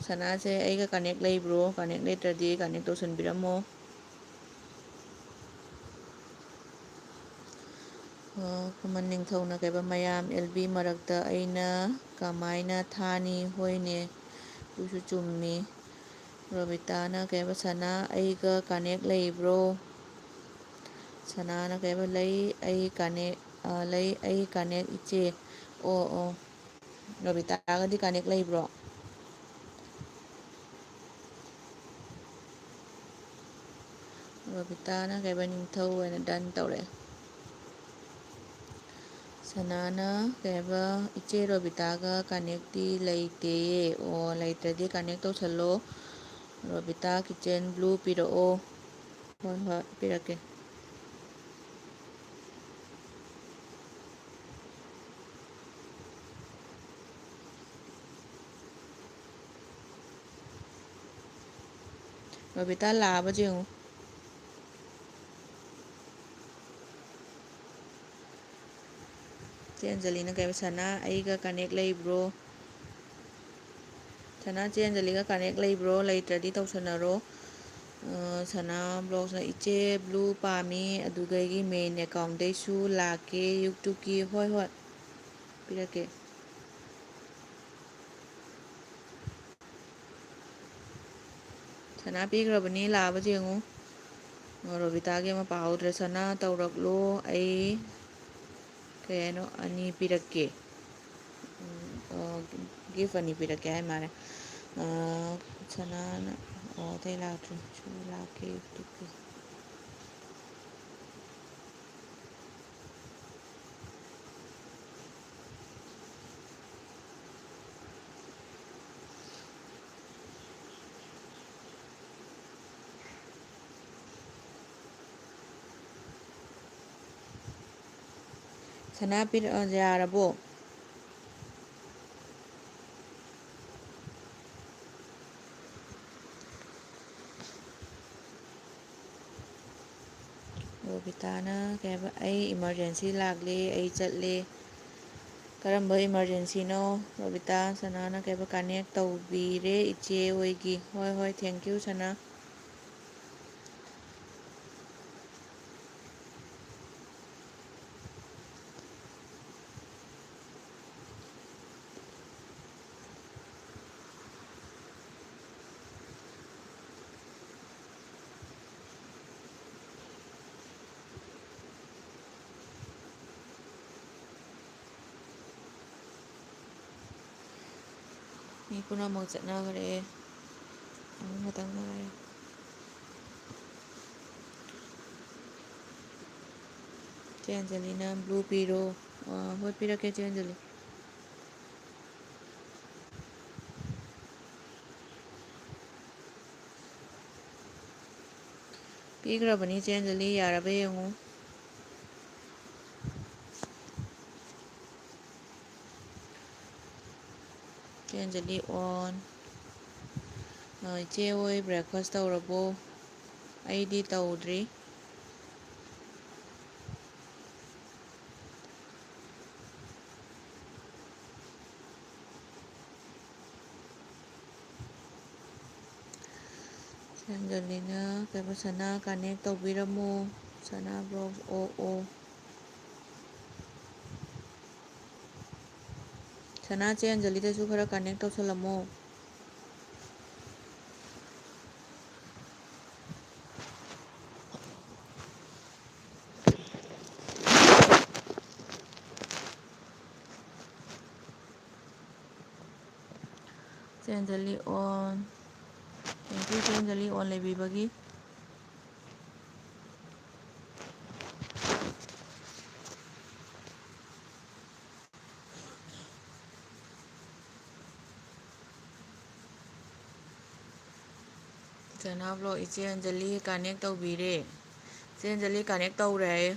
ꯁꯅꯥꯁꯦ ꯑꯩꯒ ꯀꯅꯦꯛ ꯂꯩꯕ꯭ꯔꯣ? ꯀꯅꯦꯛ ꯂꯩꯇ꯭ꯔꯗꯤ ꯀꯅꯦꯛ ꯇꯧꯁꯟꯕꯤꯔꯝꯃꯣ꯫ ꯑ, ꯈꯨꯃꯟ ꯅꯤꯡꯊꯧꯅ ꯀꯩꯕ, "ꯃꯌꯥꯝ ꯑꯦꯜ ꯕꯤ ꯃꯔꯛꯇ ꯑꯩꯅ ꯀꯃꯥꯏꯅ ꯊꯥꯅꯤ?" ꯍꯣꯏꯅꯦ, ꯑꯗꯨꯁꯨ ꯆꯨꯝꯃꯤ꯫ ꯔꯣꯕꯤꯇꯥꯅ ꯀꯩꯕ, "ꯁꯅꯥ, ꯑꯩꯒ ꯀꯅꯦꯛ ꯂꯩꯕ꯭ꯔꯣ?" ꯁꯅꯥꯅ ꯀꯩꯕ, "ꯂꯩ, ꯑꯩ ꯀꯅꯦꯛ, ꯑ, ꯂꯩ, ꯑꯩ ꯀꯅꯦꯛ ꯏꯆꯦ꯫" ꯑꯣ, ꯑꯣ꯫ ꯔꯣꯕꯤꯇꯥꯒꯗꯤ ꯀꯅꯦꯛ ꯂꯩꯕ꯭ꯔꯣ? ꯔꯣꯕꯤꯇꯥꯅ ꯀꯩꯕ, ꯅꯤꯡꯊꯧ ꯑꯣꯏꯅ ꯗꯟ ꯇꯧꯔꯛꯑꯦ꯫ ꯁꯅꯥꯅ ꯀꯩꯕ, "ꯏꯆꯦ, ꯔꯣꯕꯤꯇꯥꯒ ꯀꯅꯦꯛꯇꯤ ꯂꯩꯇꯦꯌꯦ꯫" ꯑꯣ, ꯂꯩꯇ꯭ꯔꯗꯤ ꯀꯅꯦꯛ ꯇꯧꯁꯜꯂꯣ꯫ ꯔꯣꯕꯤꯇꯥ, ꯀꯤꯆꯦꯟ ꯕ꯭ꯂꯨ ꯄꯤꯔꯛꯑꯣ꯫ ꯍꯣꯏ, ꯍꯣꯏ, ꯄꯤꯔꯛꯀꯦ꯫ ꯔꯣꯕꯤꯇꯥ ꯂꯥꯛꯑꯕ ꯌꯦꯡꯉꯨ꯫ ꯆꯦ ꯑꯟꯖꯂꯤꯅ ꯀꯩꯕ, "ꯁꯅꯥ, ꯑꯩꯒ ꯀꯅꯦꯛ ꯂꯩꯕ꯭ꯔꯣ?" ꯁꯅꯥ, ꯆꯦ ꯑꯟꯖꯂꯤꯒ ꯀꯅꯦꯛ ꯂꯩꯕ꯭ꯔꯣ? ꯂꯩꯇ꯭ꯔꯗꯤ ꯇꯧꯁꯟꯅꯔꯣ꯫ ꯑ, ꯁꯅꯥ ꯕ꯭ꯂꯣꯛꯁꯅ, "ꯏꯆꯦ, ꯕ꯭ꯂꯨ ꯄꯥꯝꯃꯤ, ꯑꯗꯨꯒ ꯑꯩꯒꯤ ꯃꯦꯟ ꯑꯦꯀꯥꯎꯟꯗꯩꯁꯨ ꯂꯥꯛꯀꯦ, ꯌꯨꯇ꯭ꯌꯨꯕꯀꯤ꯫" ꯍꯣꯏ, ꯍꯣꯏ, ꯄꯤꯔꯛꯀꯦ꯫ ꯁꯅꯥ ꯄꯤꯈ꯭ꯔꯕꯅꯤ, ꯂꯥꯛꯑꯕ ꯌꯦꯡꯉꯨ꯫ ꯑꯣ, ꯔꯣꯕꯤꯇꯥꯒꯤ ꯑꯃ ꯄꯥꯍꯧꯗ꯭ꯔꯦ꯫ "ꯁꯅꯥ, ꯇꯧꯔꯛꯂꯣ, ꯑꯩ ꯀꯩ ꯍꯥꯏꯅꯣ, ꯑꯅꯤ ꯄꯤꯔꯛꯀꯦ꯫" ꯎꯝ, ꯑꯣ, ꯒꯤꯐ ꯑꯅꯤ ꯄꯤꯔꯛꯀꯦ ꯍꯥꯏ ꯃꯥꯜꯂꯦ꯫ ꯑ, ꯁꯅꯥꯅ, ꯑꯣ, ꯑꯇꯩ ꯂꯥꯛꯇ꯭ꯔꯤ꯫ ꯁꯨ ꯂꯥꯛꯀꯦ, ꯄꯤꯔꯛꯀꯦ꯫ ꯁꯅꯥ ꯄꯤꯔꯛ-, ꯑ, ꯌꯥꯔꯕꯣ? ꯔꯣꯕꯤꯇꯥꯅ ꯀꯩ ꯍꯥꯏꯕ, "ꯑꯩ ꯏꯃꯥꯔꯖꯦꯟꯁꯤ ꯂꯥꯛꯂꯦ, ꯑꯩ ꯆꯠꯂꯦ꯫" ꯀꯔꯝꯕ ꯏꯃꯥꯔꯖꯦꯟꯁꯤꯅꯣ? ꯔꯣꯕꯤꯇꯥ, ꯁꯅꯥꯅ ꯀꯩ ꯍꯥꯏꯕ, "ꯀꯅꯦꯛ ꯇꯧꯕꯤꯔꯦ ꯏꯆꯦ ꯍꯣꯏꯒꯤ꯫" ꯍꯣꯏ, ꯍꯣꯏ, thank you, ꯁꯅꯥ꯫ ꯃꯤ ꯄꯨꯝꯅꯃꯛ ꯆꯠꯅꯈ꯭ꯔꯦ꯫ ꯑꯍꯨꯝ ꯈꯛꯇꯪ ꯉꯥꯏꯔꯦ꯫ ꯆꯦ ꯑꯟꯖꯂꯤꯅ blue ꯄꯤꯔꯣ꯫ ꯑ, ꯍꯣꯏ, ꯄꯤꯔꯛꯀꯦ, ꯆꯦ ꯑꯟꯖꯂꯤ꯫ ꯄꯤꯈ꯭ꯔꯕꯅꯤ, ꯆꯦ ꯑꯟꯖꯂꯤ, ꯌꯥꯔꯕ ꯌꯦꯡꯉꯨ꯫ ꯆꯦ ꯑꯟꯖꯂꯤ on꯫ ꯑ, ꯏꯆꯦ ꯍꯣꯏ breakfast ꯇꯧꯔꯕꯣ? ꯑꯩꯗꯤ ꯇꯧꯗ꯭ꯔꯤ꯫ ꯆꯦ ꯑꯟꯖꯂꯤꯅ ꯀꯩꯕ, ꯁꯅꯥ connect ꯇꯧꯕꯤꯔꯝꯃꯣ꯫ ꯁꯅꯥ vlogs, ꯑꯣ, ꯑꯣ꯫ ꯁꯅꯥ, ꯆꯦ ꯑꯟꯖꯂꯤꯗꯁꯨ ꯈꯔ connect ꯇꯧꯁꯜꯂꯝꯃꯣ꯫ ꯆꯦ ꯑꯟꯖꯂꯤ on꯫ Thank you, ꯆꯦ ꯑꯟꯖꯂꯤ, on ꯂꯩꯕꯤꯕꯒꯤ꯫ ꯁꯅꯥ vlog, ꯏꯆꯦ ꯑꯟꯖꯂꯤ connect ꯇꯧꯕꯤꯔꯦ꯫ ꯏꯆꯦ ꯑꯟꯖꯂꯤ connect ꯇꯧꯔꯦ ꯍꯥꯏꯌꯦ꯫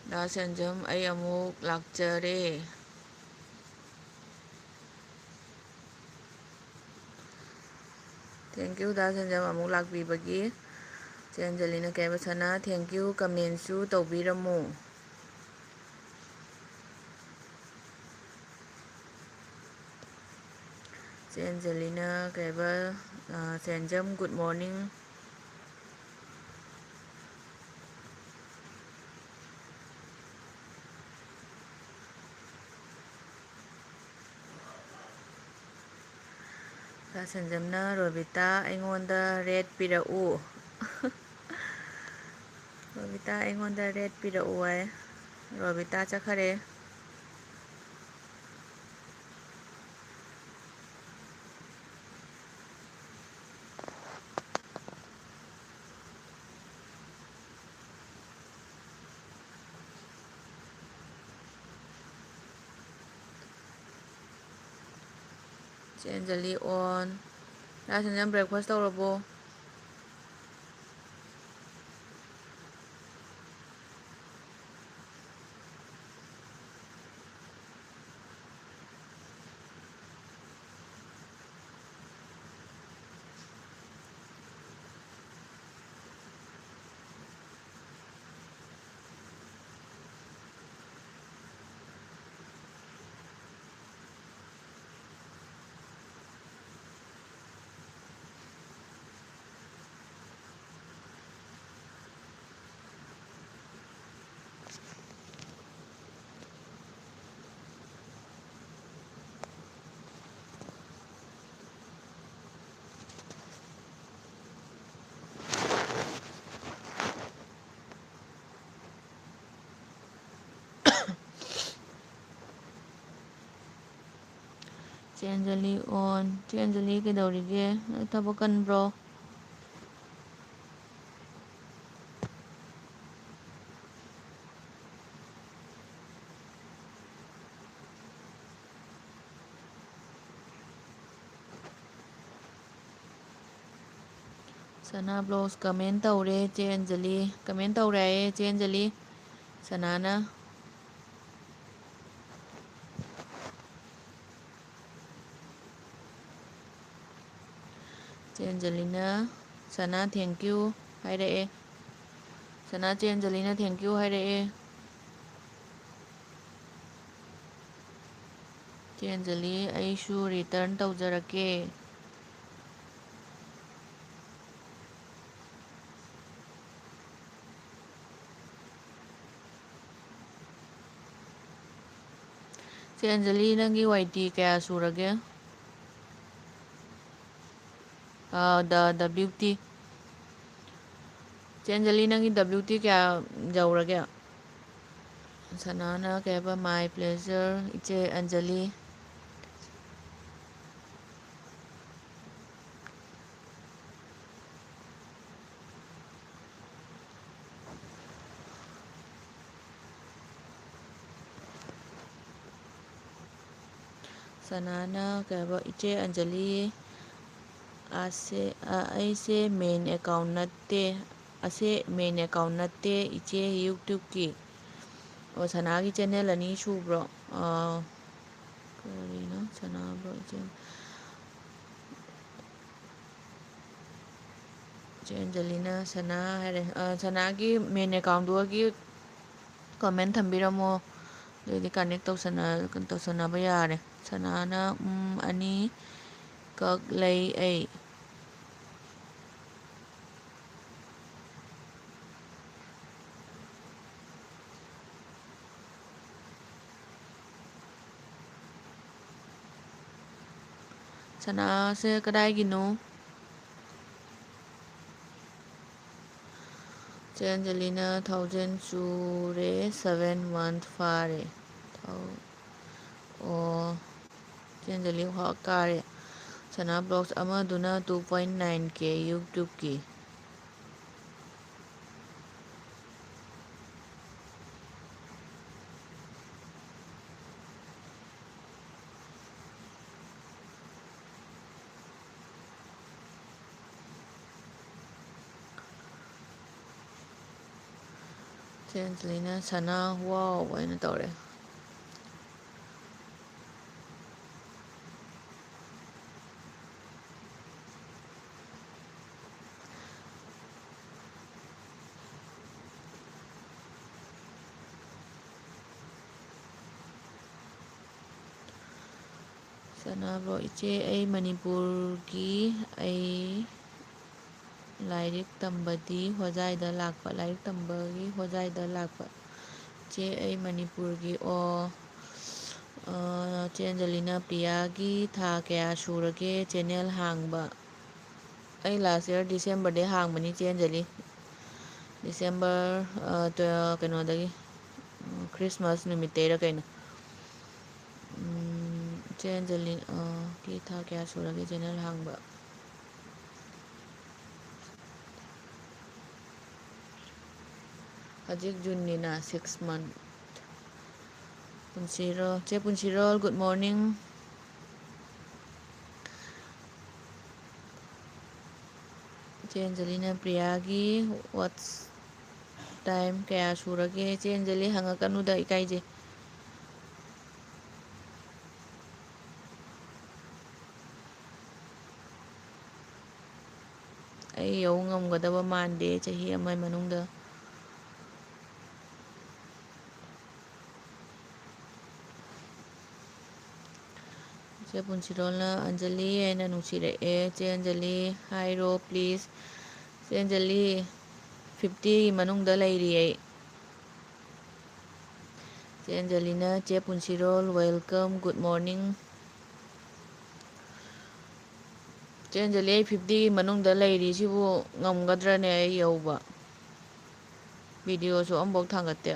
ꯗꯥ ꯁꯦꯟꯖꯝ, ꯑꯩ ꯑꯃꯨꯛ ꯂꯥꯛꯆꯔꯦ꯫ Thank you, ꯗꯥ ꯁꯦꯟꯖꯝ, ꯑꯃꯨꯛ ꯂꯥꯛꯄꯤꯕꯒꯤ꯫ ꯆꯦ ꯑꯟꯖꯂꯤꯅ ꯀꯩꯕ, ꯁꯅꯥ, thank you, comment ꯁꯨ ꯇꯧꯕꯤꯔꯝꯃꯨ꯫ ꯆꯦ ꯑꯟꯖꯂꯤꯅ ꯀꯩꯕ, ꯑ, ꯁꯦꯟꯖꯝ, good morning꯫ ꯗꯥ ꯁꯦꯟꯖꯝꯅ, "ꯔꯣꯕꯤꯇꯥ, ꯑꯩꯉꯣꯟꯗ red ꯄꯤꯔꯛꯎ"꯫ "ꯔꯣꯕꯤꯇꯥ, ꯑꯩꯉꯣꯟꯗ red ꯄꯤꯔꯛꯎ" ꯍꯥꯏ꯫ ꯔꯣꯕꯤꯇꯥ ꯆꯠꯈꯔꯦ꯫ ꯆꯦ ꯑꯟꯖꯂꯤ on꯫ ꯌꯥꯏꯁꯅꯥ, ꯅꯪ breakfast ꯇꯧꯔꯕꯣ? ꯆꯦ ꯑꯟꯖꯂꯤ on꯫ ꯆꯦ ꯑꯟꯖꯂꯤ ꯀꯩꯗꯧꯔꯤꯒꯦ? ꯅꯪ ꯊꯕꯛ ꯀꯟꯕ꯭ꯔꯣ? ꯁꯅꯥ vlogs comment ꯇꯧꯔꯦ ꯆꯦ ꯑꯟꯖꯂꯤ꯫ Comment ꯇꯧꯔꯦ ꯍꯥꯏꯌꯦ ꯆꯦ ꯑꯟꯖꯂꯤ꯫ ꯁꯅꯥꯅ꯫ ꯆꯦ ꯑꯟꯖꯂꯤꯅ, ꯁꯅꯥ thank you ꯍꯥꯏꯔꯛꯑꯦ꯫ ꯁꯅꯥ ꯆꯦ ꯑꯟꯖꯂꯤꯅ thank you ꯍꯥꯏꯔꯛꯑꯦ꯫ ꯆꯦ ꯑꯟꯖꯂꯤ, ꯑꯩꯁꯨ return ꯇꯧꯖꯔꯛꯀꯦ꯫ ꯆꯦ ꯑꯟꯖꯂꯤ, ꯅꯪꯒꯤ ꯋꯥꯏ ꯇꯤ ꯀꯌꯥ ꯁꯨꯔꯒꯦ? ꯑꯥ, ꯗ-, ꯗꯕ꯭ꯂꯤꯎ ꯇꯤ꯫ ꯆꯦ ꯑꯟꯖꯂꯤ, ꯅꯪꯒꯤ ꯗꯕ꯭ꯂꯤꯎ ꯇꯤ ꯀꯌꯥ ꯌꯧꯔꯒꯦ? ꯁꯅꯥꯅ ꯀꯩ ꯍꯥꯏꯕ? My pleasure, ꯏꯆꯦ ꯑꯟꯖꯂꯤ꯫ ꯁꯅꯥꯅ ꯀꯩ ꯍꯥꯏꯕ? ꯏꯆꯦ ꯑꯟꯖꯂꯤ, ꯑꯁꯦ, ꯑ, ꯑꯩꯁꯦ main account ꯅꯠꯇꯦ, ꯑꯁꯦ main account ꯅꯠꯇꯦ, ꯏꯆꯦ YouTubeꯀꯤ꯫ ꯑꯣ, ꯁꯅꯥꯒꯤ channel ꯑꯅꯤ ꯁꯨꯕ꯭ꯔꯣ? ꯑ, ꯀꯔꯤꯅꯣ? ꯁꯅꯥꯕ꯭ꯔꯣ ꯏꯆꯦ? ꯆꯦ ꯑꯟꯖꯂꯤꯅ ꯁꯅꯥ ꯍꯥꯏꯔꯦ꯫ ꯑ, ꯁꯅꯥꯒꯤ main accountꯗꯨꯒꯤ comment ꯊꯝꯕꯤꯔꯝꯃꯣ꯫ ꯑꯗꯨꯗꯤ connect ꯇꯧꯁꯟꯅ-, ꯇꯧꯁꯟꯅꯕ ꯌꯥꯔꯦ꯫ ꯁꯅꯥꯅ, "ꯎꯝ, ꯑꯅꯤ ꯀꯛ ꯂꯩ ꯑꯩ"꯫ ꯁꯅꯥꯁꯦ ꯀꯗꯥꯏꯒꯤꯅꯣ? ꯆꯦ ꯑꯟꯖꯂꯤꯅ thousand ꯁꯨꯔꯦ, seven month ꯐꯥꯔꯦ꯫ ꯊꯥꯎ-, ꯑꯣ, ꯆꯦ ꯑꯟꯖꯂꯤ ꯍ꯭ꯋꯥꯛ ꯀꯥꯔꯦ꯫ ꯁꯅꯥ vlogs ꯑꯃꯗꯨꯅ two point nine K YouTubeꯀꯤ꯫ ꯆꯦ ꯑꯟꯖꯂꯤꯅ "ꯁꯅꯥ, wow" ꯍꯥꯏꯅ ꯇꯧꯔꯦ꯫ ꯁꯅꯥꯕ꯭ꯔꯣ, ꯏꯆꯦ, ꯑꯩ ꯃꯅꯤꯄꯨꯔꯒꯤ, ꯑꯩ ꯂꯥꯏꯔꯤꯛ ꯇꯝꯕꯗꯤ ꯍꯣꯖꯥꯏꯗ ꯂꯥꯛꯄ, ꯂꯥꯏꯔꯤꯛ ꯇꯝꯕꯒꯤ ꯍꯣꯖꯥꯏꯗ ꯂꯥꯛꯄ꯫ ꯏꯆꯦ, ꯑꯩ ꯃꯅꯤꯄꯨꯔꯒꯤ, ꯑꯣ, ꯑ, ꯆꯦ ꯑꯟꯖꯂꯤꯅ ꯄ꯭ꯔꯤꯌꯥꯒꯤ ꯊꯥ ꯀꯌꯥ ꯁꯨꯔꯒꯦ channel ꯍꯥꯡꯕ? ꯑꯩ last year Decemberꯗꯩ ꯍꯥꯡꯕꯅꯤ, ꯆꯦ ꯑꯟꯖꯂꯤ꯫ December, ꯑ, ꯇꯨ-, ꯀꯩꯅꯣꯗꯒꯤ, ꯎꯝ, ꯈ꯭ꯔꯤꯁꯃꯥꯁ ꯅꯨꯃꯤꯠꯇꯩꯔ ꯀꯩꯅꯣ꯫ ꯎꯝ, ꯆꯦ ꯑꯟꯖꯂꯤ, ꯑ, ꯀꯤ ꯊꯥ ꯀꯌꯥ ꯁꯨꯔꯒꯦ ꯆꯦꯅꯦꯜ ꯍꯥꯡꯕ? ꯍꯧꯖꯤꯛ ꯖꯨꯟꯅꯤꯅ, six month꯫ ꯄꯨꯟꯁꯤꯔꯣ, ꯆꯦ ꯄꯨꯟꯁꯤꯔꯣꯜ, good morning꯫ ꯆꯦ ꯑꯟꯖꯂꯤꯅ ꯄ꯭ꯔꯤꯌꯥꯒꯤ watch time ꯀꯌꯥ ꯁꯨꯔꯒꯦ? ꯆꯦ ꯑꯟꯖꯂꯤ, ꯍꯪꯉꯛꯀꯅꯨꯗ, ꯏꯀꯥꯏꯖꯩ꯫ ꯑꯩ ꯌꯧ ꯉꯝꯒꯗꯕ ꯃꯥꯟꯗꯦ ꯆꯍꯤ ꯑꯃꯒꯤ ꯃꯅꯨꯡꯗ꯫ ꯆꯦ ꯄꯨꯟꯁꯤꯔꯣꯜꯅ ꯑꯟꯖꯂꯤ ꯍꯥꯏꯅ ꯅꯨꯡꯁꯤꯔꯛꯑꯦ꯫ ꯆꯦ ꯑꯟꯖꯂꯤ, ꯍꯥꯏꯔꯣ please꯫ ꯆꯦ ꯑꯟꯖꯂꯤ, fiftyꯒꯤ ꯃꯅꯨꯡꯗ ꯂꯩꯔꯤ ꯑꯩ꯫ ꯆꯦ ꯑꯟꯖꯂꯤꯅ, ꯆꯦ ꯄꯨꯟꯁꯤꯔꯣꯜ, welcome, good morning꯫ ꯆꯦ ꯑꯟꯖꯂꯤ, ꯑꯩ fiftyꯒꯤ ꯃꯅꯨꯡꯗ ꯂꯩꯔꯤ, ꯁꯤꯕꯨ ꯉꯝꯒꯗ꯭ꯔꯅꯦ ꯑꯩ ꯌꯧꯕ? ꯚꯤꯗꯤꯑꯣꯁꯨ ꯑꯃꯐꯥꯎ ꯊꯥꯡꯒꯠꯇꯦ꯫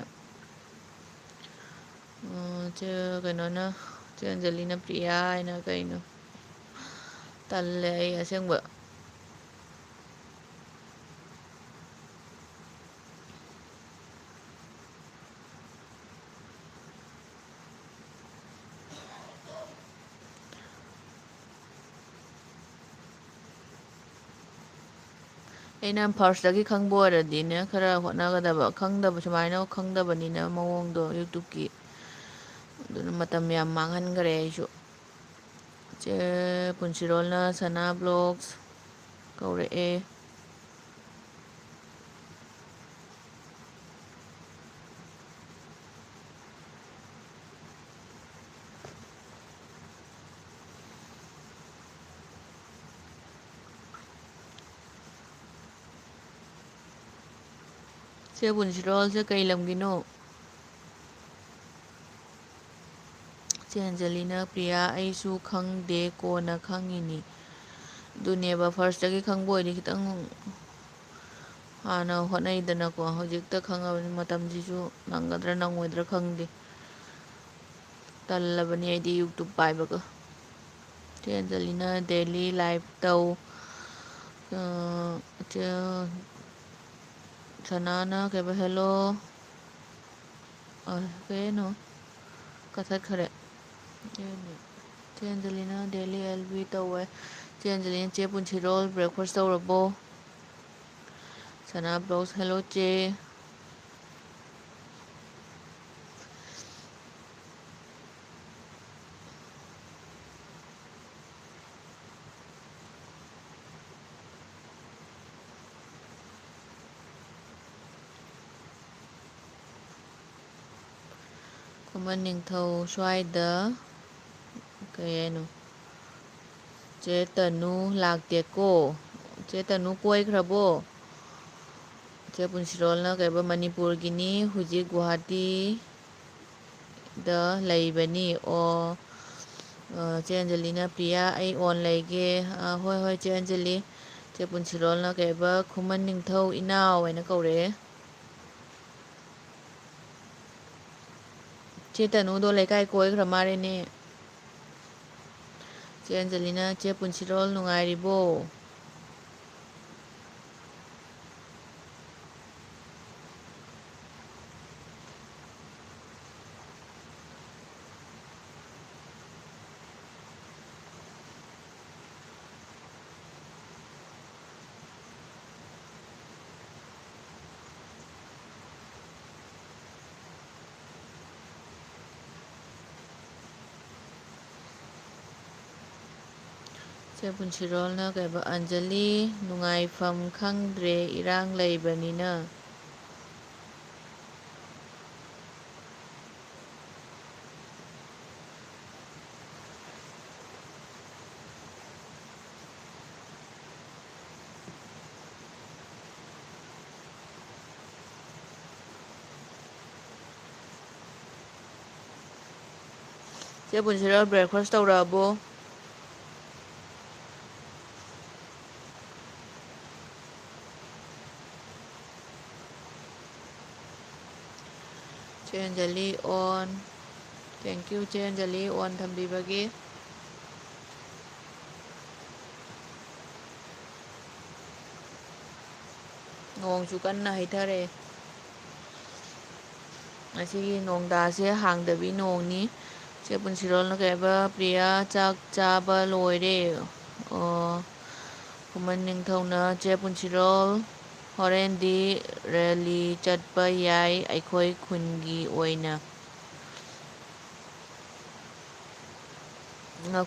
ꯑ, ꯆꯦ ꯀꯩꯅꯣꯅ, ꯆꯦ ꯑꯟꯖꯂꯤꯅ ꯄ꯭ꯔꯤꯌꯥ ꯍꯥꯏꯅ ꯀꯩꯅꯣ? ꯇꯜꯂꯦ ꯑꯩ ꯑꯁꯦꯡꯕ꯫ ꯑꯩꯅ firstꯇꯒꯤ ꯈꯪꯕ ꯑꯣꯏꯔꯗꯤꯅꯦ, ꯈꯔ ꯍꯣꯠꯅꯒꯗꯕ, ꯈꯪꯗꯕ, ꯁꯨꯃꯥꯏꯅ ꯈꯪꯗꯕꯅꯤꯅ ꯃꯑꯣꯡꯗꯣ YouTubeꯀꯤ꯫ ꯑꯗꯨꯅ ꯃꯇꯝ ꯌꯥꯝ ꯃꯥꯡꯍꯟꯈꯔꯦ ꯑꯩꯁꯨ꯫ ꯆꯦ ꯄꯨꯟꯁꯤꯔꯣꯜꯅ ꯁꯅꯥ Vlogs ꯀꯧꯔꯛꯑꯦ꯫ ꯆꯦ ꯄꯨꯟꯁꯤꯔꯣꯜꯁꯦ ꯀꯩ ꯂꯝꯒꯤꯅꯣ? ꯆꯦ ꯑꯟꯖꯂꯤꯅ, ꯄ꯭ꯔꯤꯌꯥ, ꯑꯩꯁꯨ ꯈꯪꯗꯦ, ꯀꯣꯟꯅ ꯈꯪꯉꯤꯅꯤ꯫ ꯑꯗꯨꯅꯦꯕ, firstꯇꯒꯤ ꯈꯪꯕ ꯑꯣꯏꯗꯤ ꯈꯤꯇꯪ ꯍꯥꯟꯅ ꯍꯣꯠꯅꯩꯗꯅꯀꯣ, ꯍꯧꯖꯤꯛꯇ ꯈꯪꯉꯕꯅꯤ꯫ ꯃꯇꯝꯁꯤꯁꯨ ꯅꯪꯒꯗ꯭ꯔꯥ ꯅꯪꯉꯣꯏꯗ꯭ꯔꯥ ꯈꯪꯗꯦ꯫ ꯇꯜꯂꯕꯅꯤ ꯑꯩꯗꯤ YouTube ꯄꯥꯏꯕꯒ꯫ ꯆꯦ ꯑꯟꯖꯂꯤꯅ daily live ꯇꯧ꯫ ꯑ, ꯆꯦ ꯁꯅꯥꯅ ꯀꯩꯕ, hello꯫ ꯑ, ꯀꯩꯅꯣ? ꯀꯛꯊꯠꯈ꯭ꯔꯦ꯫ ꯆꯦ ꯑꯟꯖꯂꯤꯅ daily L B ꯇꯧꯋꯦ꯫ ꯆꯦ ꯑꯟꯖꯂꯤꯅ, "ꯆꯦ ꯄꯨꯟꯁꯤꯔꯣꯜ, breakfast ꯇꯧꯔꯕꯣ?" ꯁꯅꯥ Vlogs, hello ꯆꯦ꯫ ꯈꯨꯃꯟ ꯅꯤꯡꯊꯧ ꯁ꯭ꯋꯥꯏꯗ ꯀꯩ ꯍꯥꯏꯅꯣ? ꯆꯦ ꯇꯅꯨ ꯂꯥꯛꯇꯦꯀꯣ? ꯆꯦ ꯇꯅꯨ ꯀꯣꯏꯈ꯭ꯔꯕꯣ? ꯆꯦ ꯄꯨꯟꯁꯤꯔꯣꯜꯅ ꯀꯩꯕ, "ꯃꯅꯤꯄꯨꯔꯒꯤꯅꯤ, ꯍꯧꯖꯤꯛ ꯒꯨꯋꯥꯍꯥꯇꯤꯗ ꯂꯩꯕꯅꯤ"꯫ ꯑꯣ, ꯑ, ꯆꯦ ꯑꯟꯖꯂꯤꯅ, "ꯄ꯭ꯔꯤꯌꯥ, ꯑꯩ on ꯂꯩꯒꯦ"꯫ ꯑ, ꯍꯣꯏ, ꯍꯣꯏ, ꯆꯦ ꯑꯟꯖꯂꯤ꯫ ꯆꯦ ꯄꯨꯟꯁꯤꯔꯣꯜꯅ ꯀꯩꯕ, "ꯈꯨꯃꯟ ꯅꯤꯡꯊꯧ ꯏꯅꯥꯎ" ꯍꯥꯏꯅ ꯀꯧꯔꯛꯑꯦ꯫ ꯆꯦ ꯇꯅꯨꯗꯣ ꯂꯩꯀꯥꯏ ꯀꯣꯏꯈ꯭ꯔ ꯃꯥꯜꯂꯦꯅꯦ꯫ ꯆꯦ ꯑꯟꯖꯂꯤꯅ, "ꯆꯦ ꯄꯨꯟꯁꯤꯔꯣꯜ ꯅꯨꯡꯉꯥꯏꯔꯤꯕꯣ?" ꯆꯦ ꯄꯨꯟꯁꯤꯔꯣꯜꯅ ꯀꯩꯕ, "ꯑꯟꯖꯂꯤ, ꯅꯨꯡꯉꯥꯏꯐꯝ ꯈꯪꯗ꯭ꯔꯦ ꯏꯔꯥꯡ ꯂꯩꯕꯅꯤꯅ"꯫ ꯆꯦ ꯄꯨꯟꯁꯤꯔꯣꯜ, breakfast ꯇꯧꯔꯛꯑꯕꯣ? ꯆꯦ ꯑꯟꯖꯂꯤ ꯑꯣꯟ꯫ Thank you, ꯆꯦ ꯑꯟꯖꯂꯤ ꯑꯣꯟ ꯊꯝꯕꯤꯕꯒꯤ꯫ ꯅꯣꯡꯁꯨ ꯀꯟꯅ ꯍꯩꯊꯔꯛꯑꯦ꯫ ꯉꯁꯤꯒꯤ ꯅꯣꯡꯗꯥꯁꯦ ꯍꯥꯡꯗꯕꯤ ꯅꯣꯡꯅꯤ꯫ ꯆꯦ ꯄꯨꯟꯁꯤꯔꯣꯜꯅ ꯀꯩ ꯍꯥꯏꯕ, "ꯄ꯭ꯔꯤꯌꯥ, ꯆꯥꯛ ꯆꯥꯕ ꯂꯣꯏꯔꯦ"꯫ ꯑꯣ, ꯈꯨꯃꯟ ꯅꯤꯡꯊꯧꯅ, "ꯆꯦ ꯄꯨꯟꯁꯤꯔꯣꯜ, ꯍꯣꯔꯦꯟꯗꯤ ꯔꯦꯂꯤ ꯆꯠꯄ ꯌꯥꯏ ꯑꯩꯈꯣꯏ ꯈꯨꯟꯒꯤ ꯑꯣꯏꯅ"꯫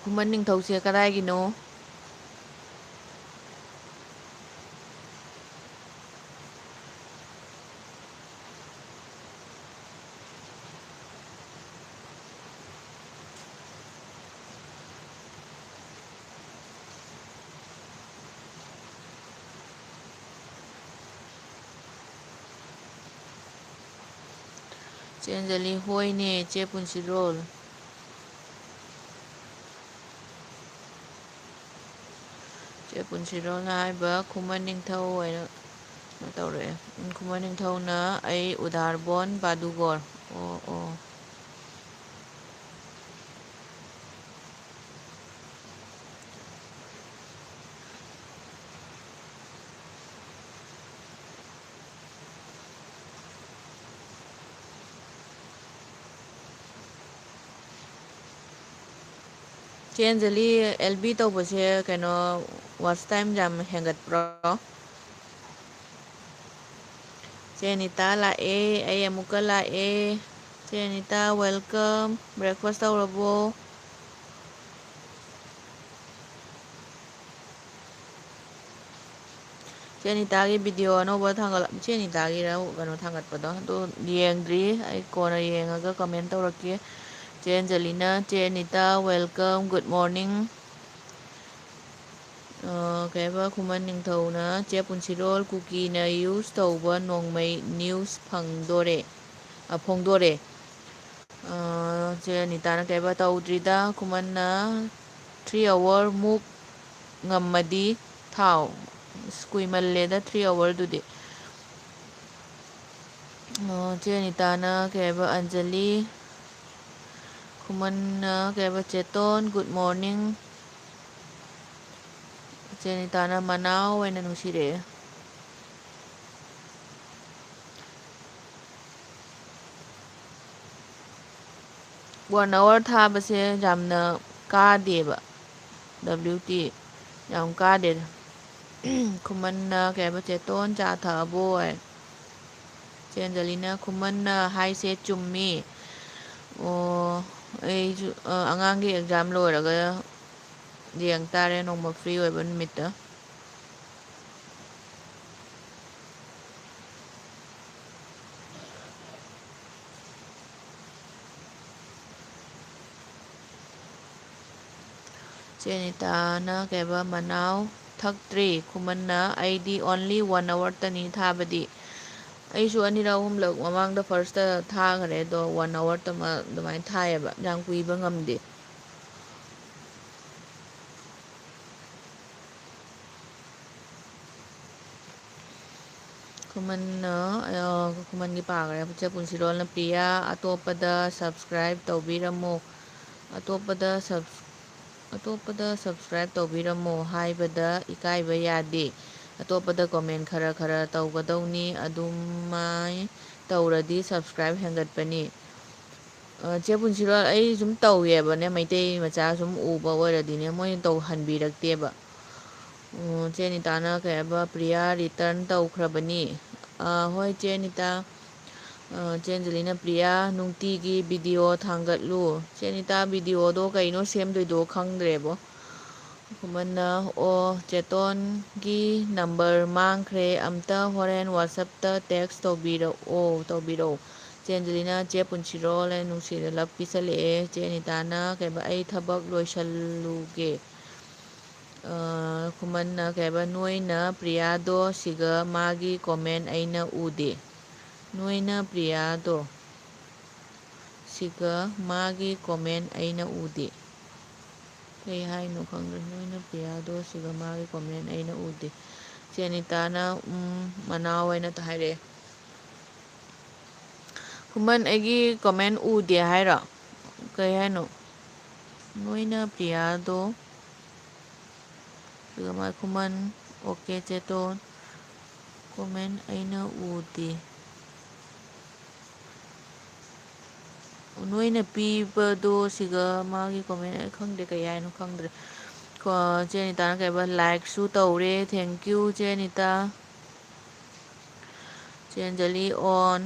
ꯈꯨꯃꯟ ꯅꯤꯡꯊꯧꯁꯦ ꯀꯗꯥꯏꯒꯤꯅꯣ? ꯆꯦ ꯑꯟꯖꯂꯤ, ꯍꯣꯏꯅꯦ, ꯆꯦ ꯄꯨꯟꯁꯤꯔꯣꯜ꯫ ꯆꯦ ꯄꯨꯟꯁꯤꯔꯣꯜꯅ ꯍꯥꯏꯕ ꯈꯨꯃꯟ ꯅꯤꯡꯊꯧ ꯍꯥꯏꯅ ꯀꯩꯅꯣ ꯇꯧꯔꯛꯑꯦ꯫ ꯎꯝ, ꯈꯨꯃꯟ ꯅꯤꯡꯊꯧꯅ "ꯑꯩ ꯎꯗꯥꯔꯕꯣꯟ ꯕꯥꯗꯨꯒꯣꯔ"꯫ ꯑꯣ, ꯑꯣ꯫ ꯆꯦ ꯑꯟꯖꯂꯤ, ꯑꯦꯜ ꯕꯤ ꯇꯧꯕꯁꯦ ꯀꯩꯅꯣ, watch time ꯌꯥꯝ ꯍꯦꯟꯒꯠꯄ꯭ꯔꯣ? ꯆꯦ ꯑꯅꯤꯇꯥ ꯂꯥꯛꯑꯦ, ꯑꯩ ꯑꯃꯨꯛꯀ ꯂꯥꯛꯑꯦ꯫ ꯆꯦ ꯑꯅꯤꯇꯥ, welcome꯫ Breakfast ꯇꯧꯔꯕꯣ? ꯆꯦ ꯑꯅꯤꯇꯥꯒꯤ video ꯑꯅꯧꯕ ꯊꯥꯡꯒꯠꯂꯛ-, ꯆꯦ ꯑꯅꯤꯇꯥꯒꯤꯔ ꯀꯩꯅꯣ ꯊꯥꯡꯒꯠꯄꯗꯣ, ꯑꯗꯨ ꯌꯦꯡꯗ꯭ꯔꯤ꯫ ꯑꯩ ꯀꯣꯟꯅ ꯌꯦꯡꯉꯒ comment ꯇꯧꯔꯛꯀꯦ꯫ ꯆꯦ ꯑꯟꯖꯂꯤꯅ, "ꯆꯦ ꯑꯅꯤꯇꯥ, welcome, good morning"꯫ ꯑ, ꯀꯩ ꯍꯥꯏꯕ, ꯈꯨꯃꯟ ꯅꯤꯡꯊꯧꯅ, "ꯆꯦ ꯄꯨꯟꯁꯤꯔꯣꯜ, ꯀꯨꯀꯤꯅ use ꯇꯧꯕ ꯅꯣꯡꯃꯩ news ꯐꯪꯗꯣꯔꯦ, ꯑ, ꯐꯣꯡꯗꯣꯔꯦ"꯫ ꯑ, ꯆꯦ ꯑꯅꯤꯇꯥꯅ ꯀꯩ ꯍꯥꯏꯕ, "ꯇꯧꯗ꯭ꯔꯤꯗ, ꯈꯨꯃꯟꯅ three hour ꯃꯨꯛ ꯉꯝꯃꯗꯤ ꯊꯥꯎ"꯫ ꯑꯁ, ꯀꯨꯏꯃꯜꯂꯦꯗ three hour ꯗꯨꯗꯤ꯫ ꯑꯣ, ꯆꯦ ꯑꯅꯤꯇꯥꯅ ꯀꯩ ꯍꯥꯏꯕ, ꯑꯟꯖꯂꯤ꯫ ꯈꯨꯃꯟꯅ ꯀꯩ ꯍꯥꯏꯕ, ꯆꯦꯇꯣꯟ, good morning꯫ ꯆꯦ ꯑꯅꯤꯇꯥꯅ ꯃꯅꯥꯎ ꯑꯣꯏꯅ ꯅꯨꯡꯁꯤꯔꯛꯑꯦ꯫ One hour ꯊꯥꯕꯁꯦ ꯌꯥꯝꯅ ꯀꯥꯗꯦꯕ꯫ W T ꯌꯥꯝ ꯀꯥꯗꯦꯗ꯫ ꯈꯨꯃꯟꯅ ꯀꯩ ꯍꯥꯏꯕ, "ꯆꯦꯇꯣꯟ, ꯆꯥ ꯊꯛꯑꯕꯣ?" ꯍꯥꯏ꯫ ꯆꯦ ꯑꯟꯖꯂꯤꯅ, "ꯈꯨꯃꯟꯅ ꯍꯥꯏꯁꯦ ꯆꯨꯝꯃꯤ꯫ ꯑꯣ, ꯑꯩꯁꯨ, ꯑ, ꯑꯉꯥꯡꯒꯤ exam ꯂꯣꯏꯔꯒ ꯌꯦꯡ ꯇꯥꯔꯦ ꯅꯣꯡꯃ free ꯑꯣꯏꯕ ꯅꯨꯃꯤꯠꯇ"꯫ ꯆꯦ ꯑꯅꯤꯇꯥꯅ ꯀꯩꯕ, ꯃꯅꯥꯎ ꯊꯛꯇ꯭ꯔꯤ꯫ ꯈꯨꯃꯟꯅ, "ꯑꯩꯗꯤ only one hour ꯇꯅꯤ ꯊꯥꯕꯗꯤ"꯫ ꯑꯩꯁꯨ ꯑꯅꯤꯔꯛ ꯑꯍꯨꯝꯂꯛ ꯃꯃꯥꯡꯗ first ꯊꯥꯈ꯭ꯔꯦ, ꯑꯗꯣ one hour ꯇꯃꯛ ꯑꯗꯨꯃꯥꯏꯅ ꯊꯥꯏꯌꯦꯕ, ꯌꯥꯝ ꯀꯨꯏꯕ ꯉꯝꯗꯦ꯫ ꯈꯨꯃꯟꯅ, ꯑ, ꯈꯨꯃꯟꯒꯤ ꯄꯥꯈ꯭ꯔꯦ꯫ ꯆꯦ ꯄꯨꯟꯁꯤꯔꯣꯜꯅ, "ꯄ꯭ꯔꯤꯌꯥ, ꯑꯇꯣꯞꯄꯗ subscribe ꯇꯧꯕꯤꯔꯝꯃꯣ꯫ ꯑꯇꯣꯞꯄꯗ subs-, ꯑꯇꯣꯞꯄꯗ subscribe ꯇꯧꯕꯤꯔꯝꯃꯣ ꯍꯥꯏꯕꯗ ꯏꯀꯥꯏꯕ ꯌꯥꯗꯦ꯫ ꯑꯇꯣꯞꯄꯗ comment ꯈꯔ ꯈꯔ ꯇꯧꯒꯗꯧꯅꯤ꯫ ꯑꯗꯨꯃꯥꯏ ꯇꯧꯔꯗꯤ subscribe ꯍꯦꯟꯒꯠꯄꯅꯤ"꯫ ꯑ, ꯆꯦ ꯄꯨꯟꯁꯤꯔꯣꯜ, ꯑꯩ ꯁꯨꯝ ꯇꯧꯋꯦꯕꯅꯦ, ꯃꯩꯇꯩ ꯃꯆꯥ ꯁꯨꯝ ꯎꯕ ꯑꯣꯏꯔꯗꯤꯅꯦ, ꯃꯣꯏꯅ ꯇꯧꯍꯟꯕꯤꯔꯛꯇꯦꯕ꯫ ꯑꯣ, ꯆꯦ ꯑꯅꯤꯇꯥꯅ ꯀꯩ ꯍꯥꯏꯕ, "ꯄ꯭ꯔꯤꯌꯥ return ꯇꯧꯈ꯭ꯔꯕꯅꯤ"꯫ ꯑ, ꯍꯣꯏ, ꯆꯦ ꯑꯅꯤꯇꯥ꯫ ꯑ, ꯆꯦ ꯑꯟꯖꯂꯤꯅ, "ꯄ꯭ꯔꯤꯌꯥ, ꯅꯨꯡꯇꯤꯒꯤ video ꯊꯥꯡꯒꯠꯂꯨ"꯫ ꯆꯦ ꯑꯅꯤꯇꯥ, videoꯗꯣ ꯀꯩꯅꯣ ꯁꯦꯝꯗꯣꯏꯗꯣ ꯈꯪꯗ꯭ꯔꯦꯕꯣ꯫ ꯈꯨꯃꯟꯅ, "ꯑꯣ, ꯆꯦꯇꯣꯟꯒꯤ number ꯃꯥꯡꯈ꯭ꯔꯦ, ꯑꯝꯇ ꯍꯣꯔꯦꯟ WhatsAppꯇ text ꯇꯧꯕꯤꯔꯛꯑꯣ, ꯇꯧꯕꯤꯔꯛꯑꯣ"꯫ ꯆꯦ ꯑꯟꯖꯂꯤꯅ, "ꯆꯦ ꯄꯨꯟꯁꯤꯔꯣꯜ" ꯍꯥꯏꯅ ꯅꯨꯡꯁꯤꯅ love ꯄꯤꯁꯜꯂꯛꯑꯦ꯫ ꯆꯦ ꯑꯅꯤꯇꯥꯅ ꯀꯩꯕ, "ꯑꯩ ꯊꯕꯛ ꯂꯣꯏꯁꯜꯂꯨꯒꯦ"꯫ ꯑ, ꯈꯨꯃꯟꯅ ꯀꯩꯕ, "ꯅꯣꯏꯅ ꯄ꯭ꯔꯤꯌꯥꯗꯣ ꯁꯤꯒ ꯃꯥꯒꯤ comment ꯑꯩꯅ ꯎꯗꯦ"꯫ ꯅꯣꯏꯅ ꯄ꯭ꯔꯤꯌꯥꯗꯣ ꯁꯤꯒ ꯃꯥꯒꯤ comment ꯑꯩꯅ ꯎꯗꯦ꯫ ꯀꯩ ꯍꯥꯏꯅꯣ ꯈꯪꯗ꯭ꯔꯦ꯫ "ꯅꯣꯏꯅ ꯄ꯭ꯔꯤꯌꯥꯗꯣ ꯁꯤꯒ ꯃꯥꯒꯤ comment ꯑꯩꯅ ꯎꯗꯦ"꯫ ꯆꯦ ꯑꯅꯤꯇꯥꯅ, "ꯎꯝ, ꯃꯅꯥꯎ" ꯍꯥꯏꯅ ꯍꯥꯏꯔꯛꯑꯦ꯫ ꯈꯨꯃꯟ, ꯑꯩꯒꯤ comment ꯎꯗꯦ ꯍꯥꯏꯔꯣ? ꯀꯩ ꯍꯥꯏꯅꯣ? ꯅꯣꯏꯅ ꯄ꯭ꯔꯤꯌꯥꯗꯣ, ꯑꯗꯨꯒ ꯃꯥꯏ ꯈꯨꯃꯟ, OK ꯆꯦꯇꯣꯟ, comment ꯑꯩꯅ ꯎꯗꯦ꯫ ꯅꯣꯏꯅ ꯄꯤꯕꯗꯣ ꯁꯤꯒ ꯃꯥꯒꯤ comment ꯑꯩ ꯈꯪꯗꯦ, ꯀꯩ ꯍꯥꯏꯅꯣ ꯈꯪꯗ꯭ꯔꯦ꯫ ꯀꯣ, ꯆꯦ ꯑꯅꯤꯇꯥꯅ ꯀꯩꯕ, like ꯁꯨ ꯇꯧꯔꯦ, thank you ꯆꯦ ꯑꯅꯤꯇꯥ꯫ ꯆꯦ ꯑꯟꯖꯂꯤ on꯫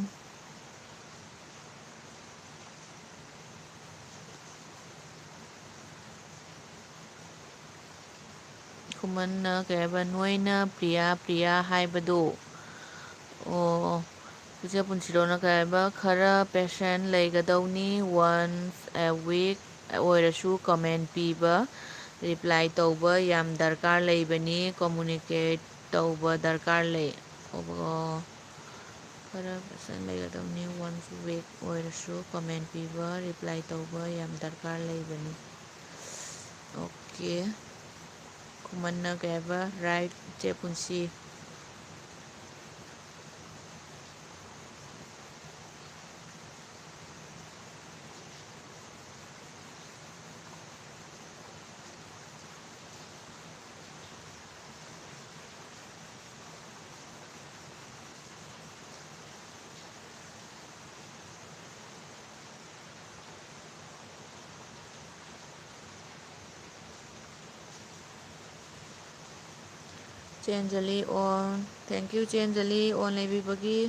ꯈꯨꯃꯟꯅ ꯀꯩ ꯍꯥꯏꯕ, ꯅꯣꯏꯅ ꯄ꯭ꯔꯤꯌꯥ, ꯄ꯭ꯔꯤꯌꯥ ꯍꯥꯏꯕꯗꯣ꯫ ꯑꯣ, ꯏꯆꯦ ꯄꯨꯟꯁꯤꯔꯣꯅ ꯀꯩ ꯍꯥꯏꯕ, ꯈꯔ patient ꯂꯩꯒꯗꯧꯅꯤ, once a week ꯑꯣꯏꯔꯁꯨ comment ꯄꯤꯕ, reply ꯇꯧꯕ ꯌꯥꯝ ꯗꯔꯀꯥꯔ ꯂꯩꯕꯅꯤ, communicate ꯇꯧꯕ ꯗꯔꯀꯥꯔ ꯂꯩ꯫ ꯑꯣ, ꯈꯔ patient ꯂꯩꯒꯗꯧꯅꯤ, once a week ꯑꯣꯏꯔꯁꯨ comment ꯄꯤꯕ, reply ꯇꯧꯕ ꯌꯥꯝ ꯗꯔꯀꯥꯔ ꯂꯩꯕꯅꯤ꯫ OK꯫ ꯈꯨꯃꯟꯅ ꯀꯩ ꯍꯥꯏꯕ, right ꯏꯆꯦ ꯄꯨꯟꯁꯤ꯫ ꯆꯦ ꯑꯟꯖꯂꯤ on꯫ Thank you ꯆꯦ ꯑꯟꯖꯂꯤ on ꯂꯩꯕꯤꯕꯒꯤ꯫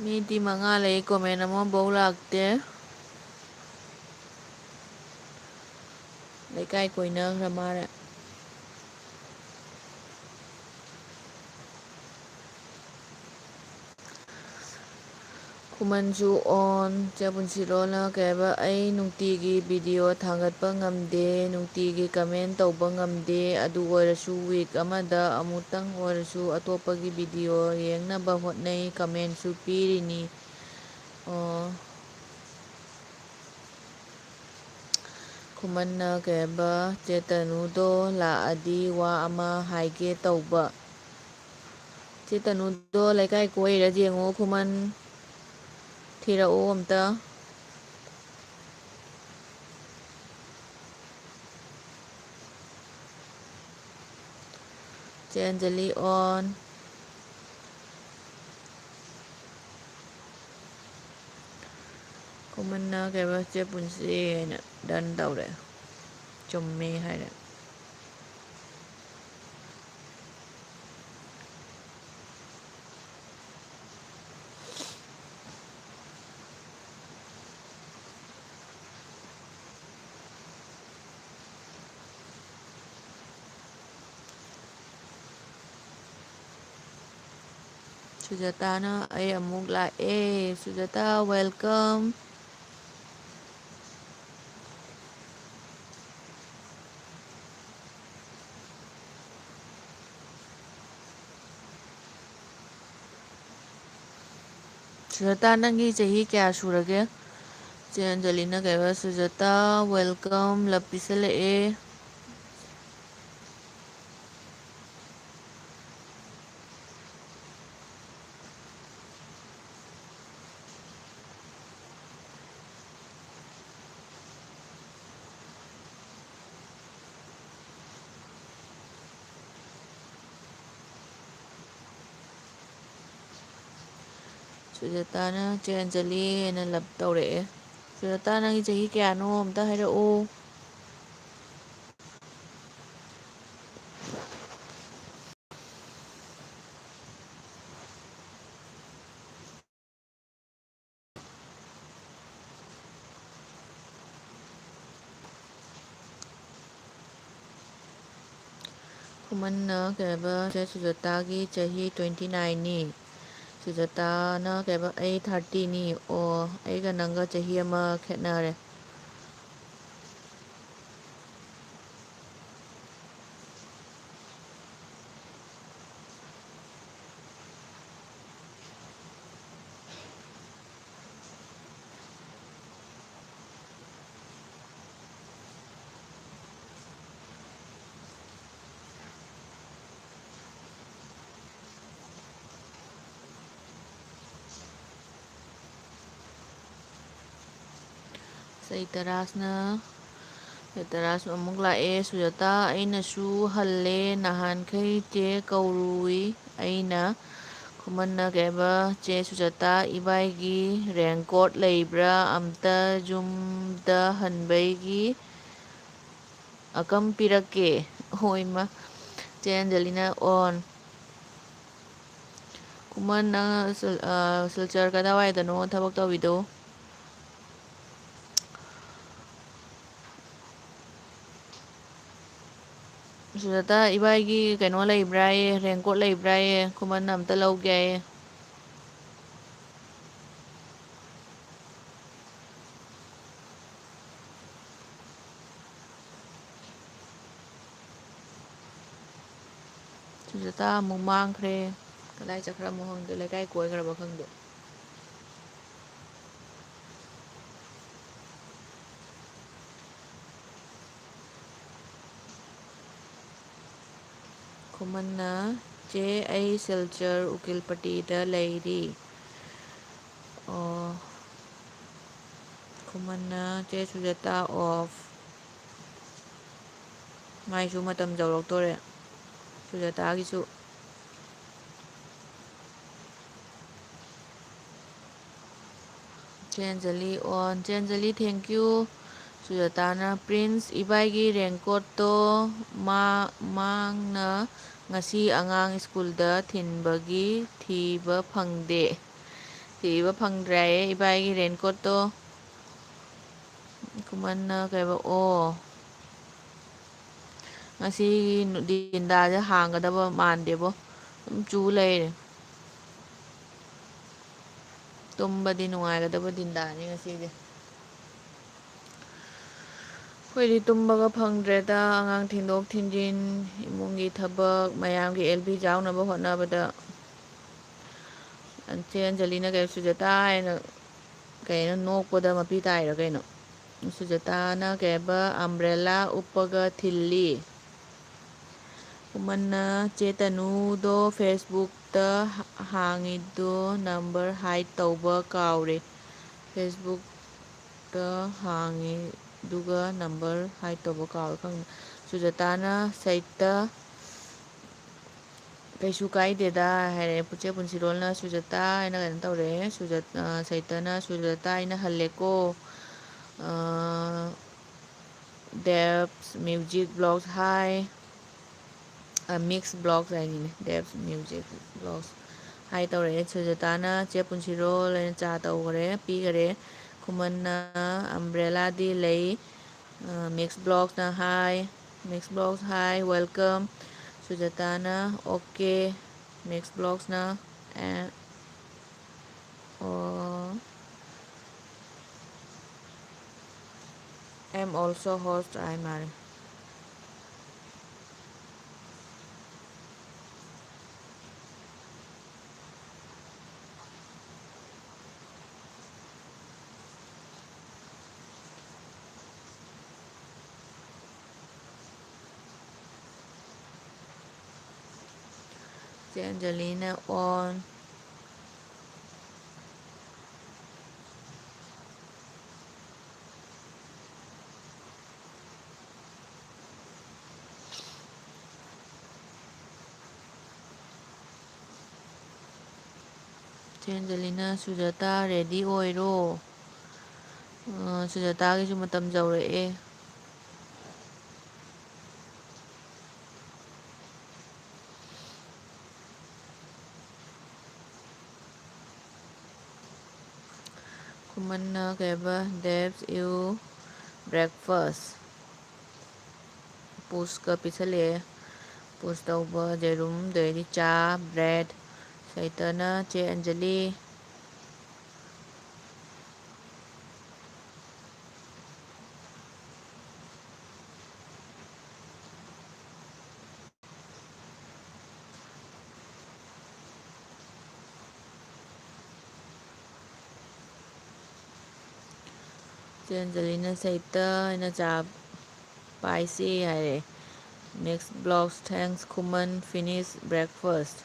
ꯃꯤꯗꯤ ꯃꯉꯥ ꯂꯩ, comment ꯑꯃꯐꯧ ꯂꯥꯛꯇꯦ꯫ ꯂꯩꯀꯥꯏ ꯀꯣꯏꯅꯈ꯭ꯔ ꯃꯥꯜꯂꯦ꯫ ꯈꯨꯃꯟꯁꯨ ꯑꯣꯟ꯫ ꯆꯦ ꯄꯨꯟꯁꯤꯔꯣꯅ ꯀꯩ ꯍꯥꯏꯕ, "ꯑꯩ ꯅꯨꯡꯇꯤꯒꯤ ꯚꯤꯗꯤꯑꯣ ꯊꯥꯡꯒꯠꯄ ꯉꯝꯗꯦ, ꯅꯨꯡꯇꯤꯒꯤ ꯀꯃꯦꯟ ꯇꯧꯕ ꯉꯝꯗꯦ, ꯑꯗꯨ ꯑꯣꯏꯔꯁꯨ ꯋꯤꯛ ꯑꯃꯗ ꯑꯃꯨꯛꯇꯪ ꯑꯣꯏꯔꯁꯨ ꯑꯇꯣꯞꯄꯒꯤ ꯚꯤꯗꯤꯑꯣ ꯌꯦꯡꯅꯕ ꯍꯣꯠꯅꯩ, ꯀꯃꯦꯟꯁꯨ ꯄꯤꯔꯤꯅꯤ"꯫ ꯑꯣ꯫ ꯈꯨꯃꯟꯅ ꯀꯩ ꯍꯥꯏꯕ, "ꯆꯦ ꯇꯅꯨꯗꯣ ꯂꯥꯛꯑꯗꯤ ꯋꯥ ꯑꯃ ꯍꯥꯏꯒꯦ ꯇꯧꯕ"꯫ ꯆꯦ ꯇꯅꯨꯗꯣ ꯂꯩꯀꯥꯏ ꯀꯣꯏꯔ ꯌꯦꯡꯉꯣ, ꯈꯨꯃꯟ꯫ ꯊꯤꯔꯛꯑꯣ ꯑꯝꯇ꯫ ꯆꯦ ꯑꯟꯖꯂꯤ ꯑꯣꯟ꯫ ꯈꯨꯃꯟꯅ ꯀꯩꯕ, "ꯆꯦ ꯄꯨꯟꯁꯤ" ꯍꯥꯏꯅ ꯗꯟ ꯇꯧꯔꯦ꯫ ꯆꯨꯝꯃꯦ ꯍꯥꯏꯔꯦ꯫ ꯁꯨꯖꯥꯇꯥꯅ, "ꯑꯩ ꯑꯃꯨꯛ ꯂꯥꯛꯑꯦ"꯫ ꯁꯨꯖꯥꯇꯥ, welcome꯫ ꯁꯨꯖꯥꯇꯥ, ꯅꯪꯒꯤ ꯆꯍꯤ ꯀꯌꯥ ꯁꯨꯔꯒꯦ? ꯆꯦ ꯑꯟꯖꯂꯤꯅ ꯀꯩꯕ, "ꯁꯨꯖꯥꯇꯥ, welcome" ꯂꯞ ꯄꯤꯁꯜꯂꯛꯑꯦ꯫ ꯁꯨꯖꯥꯇꯥꯅ ꯆꯦ ꯑꯟꯖꯂꯤ ꯍꯥꯏꯅ ꯂꯞ ꯇꯧꯔꯛꯑꯦ꯫ ꯁꯨꯖꯥꯇꯥ, ꯅꯪꯒꯤ ꯆꯍꯤ ꯀꯌꯥꯅꯣ ꯑꯝꯇ ꯍꯥꯏꯔꯛꯑꯣ꯫ ꯈꯨꯃꯟꯅ ꯀꯩ ꯍꯥꯏꯕ, ꯆꯦ ꯁꯨꯖꯥꯇꯥꯒꯤ ꯆꯍꯤ twenty nineꯅꯤ꯫ ꯁꯨꯖꯥꯇꯥꯅ ꯀꯩꯕ, "ꯑꯩ ꯊꯥꯔꯇꯤꯅꯤ꯫ ꯑꯣ, ꯑꯩꯒ ꯅꯪꯒ ꯆꯍꯤ ꯑꯃ ꯈꯦꯠꯅꯔꯦ"꯫ ꯆꯩꯇꯔꯥꯖꯅ, ꯆꯩꯇꯔꯥꯖ ꯑꯃꯨꯛ ꯂꯥꯛꯑꯦ꯫ "ꯁꯨꯖꯥꯇꯥ, ꯑꯩꯅꯁꯨ ꯍꯜꯂꯦ꯫ ꯅꯍꯥꯟꯈꯩ ꯆꯦ ꯀꯧꯔꯨꯏ ꯑꯩꯅ"꯫ ꯈꯨꯃꯟꯅ ꯀꯩꯕ, "ꯆꯦ ꯁꯨꯖꯥꯇꯥ, ꯏꯕꯥꯏꯒꯤ ꯔꯦꯟꯀꯣꯠ ꯂꯩꯕ꯭ꯔꯥ? ꯑꯝꯇ ꯌꯨꯝꯗ ꯍꯟꯕꯩꯒꯤ ꯑꯀꯝ ꯄꯤꯔꯛꯀꯦ"꯫ ꯍꯣꯏ ꯏꯃꯥ꯫ ꯆꯦ ꯑꯟꯖꯂꯤꯅ ꯑꯣꯟ꯫ ꯈꯨꯃꯟ, ꯅꯪ ꯁꯤꯜ-, ꯑ, ꯁꯤꯜꯆꯔ ꯀꯗꯥꯏꯋꯥꯏꯗꯅꯣ ꯊꯕꯛ ꯇꯧꯔꯤꯗꯣ? ꯁꯨꯖꯥꯇꯥ, ꯏꯕꯥꯏꯒꯤ ꯀꯩꯅꯣ ꯂꯩꯕ꯭ꯔꯥꯌꯦ, ꯔꯦꯟꯀꯣꯠ ꯂꯩꯕ꯭ꯔꯥꯌꯦ, ꯈꯨꯃꯟ ꯑꯝꯇ ꯂꯧꯒꯦ ꯍꯥꯏꯌꯦ꯫ ꯁꯨꯖꯥꯇꯥ ꯑꯃꯨꯛ ꯃꯥꯡꯈ꯭ꯔꯦ꯫ ꯀꯗꯥꯏ ꯆꯠꯈ꯭ꯔꯃꯣ ꯈꯪꯗꯦ, ꯂꯩꯀꯥꯏ ꯀꯣꯏꯈ꯭ꯔꯕ ꯈꯪꯗꯦ꯫ ꯈꯨꯃꯟꯅ, "ꯆꯦ, ꯑꯩ ꯁꯤꯜꯆꯔ ꯎꯀꯤꯜꯄꯇꯤꯗ ꯂꯩꯔꯤ"꯫ ꯑꯣ꯫ ꯈꯨꯃꯟꯅ, "ꯆꯦ ꯁꯨꯖꯥꯇꯥ ꯑꯣꯐ"꯫ ꯃꯥꯏꯁꯨ ꯃꯇꯝ ꯌꯧꯔꯛꯇꯣꯔꯦ, ꯁꯨꯖꯥꯇꯥꯒꯤꯁꯨ꯫ ꯆꯦꯟꯖꯂꯤ ꯑꯣꯟ꯫ ꯆꯦꯟꯖꯂꯤ, thank you꯫ ꯁꯨꯖꯥꯇꯥꯅ, "ꯄ꯭ꯔꯤꯟꯁ, ꯏꯕꯥꯏꯒꯤ ꯔꯦꯟꯀꯣꯠꯇꯣ ꯃꯥ, ꯃꯥꯡꯅ ꯉꯁꯤ ꯑꯉꯥꯡ ꯁ꯭ꯀꯨꯜꯗ ꯊꯤꯟꯕꯒꯤ ꯊꯤꯕ ꯐꯪꯗꯦ"꯫ ꯊꯤꯕ ꯐꯪꯗ꯭ꯔꯦ ꯍꯥꯏꯌꯦ ꯏꯕꯥꯏꯒꯤ ꯔꯦꯟꯀꯣꯠꯇꯣ꯫ ꯈꯨꯃꯟꯅ ꯀꯩꯕ, ꯑꯣ꯫ ꯉꯁꯤ ꯗꯤꯟꯗꯥꯁꯦ ꯍꯥꯡꯒꯗꯕ ꯃꯥꯟꯗꯦꯕꯣ꯫ ꯑꯗꯨꯝ ꯆꯨ ꯂꯩꯔꯦ꯫ ꯇꯨꯝꯕꯗꯤ ꯅꯨꯡꯉꯥꯏꯒꯗꯕ ꯗꯤꯟꯗꯥꯅꯤ ꯉꯁꯤꯗꯤ꯫ ꯑꯩꯈꯣꯏꯗꯤ ꯇꯨꯝꯕꯒ ꯐꯪꯗ꯭ꯔꯦꯗ, ꯑꯉꯥꯡ ꯊꯤꯟꯗꯣꯛ ꯊꯤꯟꯖꯤꯟ, ꯏꯃꯨꯡꯒꯤ ꯊꯕꯛ, ꯃꯌꯥꯝꯒꯤ ꯑꯦꯜ ꯕꯤ ꯌꯥꯎꯅꯕ ꯍꯣꯠꯅꯕꯗ꯫ ꯆꯦ ꯑꯟꯖꯂꯤꯅ ꯀꯩꯅꯣ, ꯁꯨꯖꯇꯥ ꯍꯥꯏꯅ ꯀꯩꯅꯣ ꯅꯣꯛꯄꯗ ꯃꯄꯤ ꯇꯥꯏꯔꯣ ꯀꯩꯅꯣ? ꯁꯨꯖꯇꯥꯅ ꯀꯩ ꯍꯥꯏꯕ, ꯑꯝꯕ꯭ꯔꯦꯂꯥ ꯎꯞꯄꯒ ꯊꯤꯜꯂꯤ꯫ ꯈꯨꯃꯟꯅ ꯆꯦ ꯇꯅꯨꯗꯣ ꯐꯦꯁꯕꯨꯛꯇ ꯍꯥꯡꯉꯤꯗꯣ ꯅꯝꯕꯔ ꯍꯥꯏꯠ ꯇꯧꯕ ꯀꯥꯎꯔꯦ꯫ ꯐꯦꯁꯕꯨꯛꯇ ꯍꯥꯡꯉꯤ ꯑꯗꯨꯒ ꯅꯝꯕꯔ ꯍꯥꯏꯠ ꯇꯧꯕ ꯀꯥꯎꯔꯦ ꯈꯪꯗꯦ꯫ ꯁꯨꯖꯇꯥꯅ ꯁꯩꯇ ꯀꯩꯁꯨ ꯀꯥꯏꯗꯦꯗ ꯍꯥꯏꯔꯦ꯫ ꯄꯨꯆꯦ ꯄꯨꯟꯁꯤꯔꯣꯜꯅ ꯁꯨꯖꯇꯥ ꯍꯥꯏꯅ ꯀꯩꯅꯣ ꯇꯧꯔꯦ꯫ ꯁꯨꯖꯠ-, ꯑ, ꯁꯩꯇꯅ ꯁꯨꯖꯇꯥ ꯍꯥꯏꯅ ꯍꯜꯂꯦꯀꯣ꯫ ꯑ, ꯗꯦꯞꯁ ꯃ꯭ꯌꯨꯖꯤꯛ ꯕ꯭ꯂꯣꯛꯁ ꯍꯥꯏ꯫ ꯑ, ꯃꯤꯛꯁ ꯕ꯭ꯂꯣꯛꯁ ꯍꯥꯏꯅꯤꯅꯦ꯫ ꯗꯦꯞꯁ ꯃ꯭ꯌꯨꯖꯤꯛ ꯕ꯭ꯂꯣꯛꯁ ꯍꯥꯏ ꯇꯧꯔꯛꯑꯦ꯫ ꯁꯨꯖꯇꯥꯅ ꯆꯦ ꯄꯨꯟꯁꯤꯔꯣꯜ ꯍꯥꯏꯅ ꯆꯥ ꯇꯧꯈꯔꯦ, ꯄꯤꯈꯔꯦ꯫ ꯈꯨꯃꯟꯅ ꯑꯝꯕ꯭ꯔꯦꯂꯥꯗꯤ ꯂꯩ꯫ ꯑ, ꯃꯤꯛꯁ ꯕ꯭ꯂꯣꯛꯁꯅ ꯍꯥꯏ꯫ ꯃꯤꯛꯁ ꯕ꯭ꯂꯣꯛꯁ ꯍꯥꯏ, ꯋꯦꯜꯀꯝ꯫ ꯁꯨꯖꯇꯥꯅ ꯑꯣꯀꯦ꯫ ꯃꯤꯛꯁ ꯕ꯭ꯂꯣꯛꯁꯅ ꯑꯦ-, ꯑꯣ, am also host ꯍꯥꯏ ꯃꯥꯜꯂꯦ꯫ ꯆꯦ ꯑꯟꯖꯂꯤꯅ ꯑꯣꯟ꯫ ꯆꯦ ꯑꯟꯖꯂꯤꯅ ꯁꯨꯖꯥꯇꯥ ꯔꯦꯗꯤ ꯑꯣꯏꯔꯣ꯫ ꯑ, ꯁꯨꯖꯥꯇꯥꯒꯤꯁꯨ ꯃꯇꯝ ꯌꯧꯔꯛꯑꯦ꯫ ꯈꯨꯃꯟꯅ ꯀꯩꯕ, "Debs, you breakfast?" ꯄꯨꯁꯀ ꯄꯤꯁꯜꯂꯛꯑꯦ꯫ ꯄꯨꯁ ꯇꯧꯕ ꯌꯦꯔꯨꯝ, ꯑꯗꯩꯗꯤ ꯆꯥ, ꯕ꯭ꯔꯦꯗ꯫ ꯁꯩꯇꯅ, "ꯆꯦ ꯑꯟꯖꯂꯤ, ꯆꯦ ꯑꯟꯖꯂꯤꯅ ꯁꯩꯇ, ꯑꯩꯅ ꯆꯥ ꯄꯥꯏꯁꯤ ꯍꯥꯏꯔꯦ꯫ Next blogs, thanks ꯈꯨꯃꯟ, finish breakfast꯫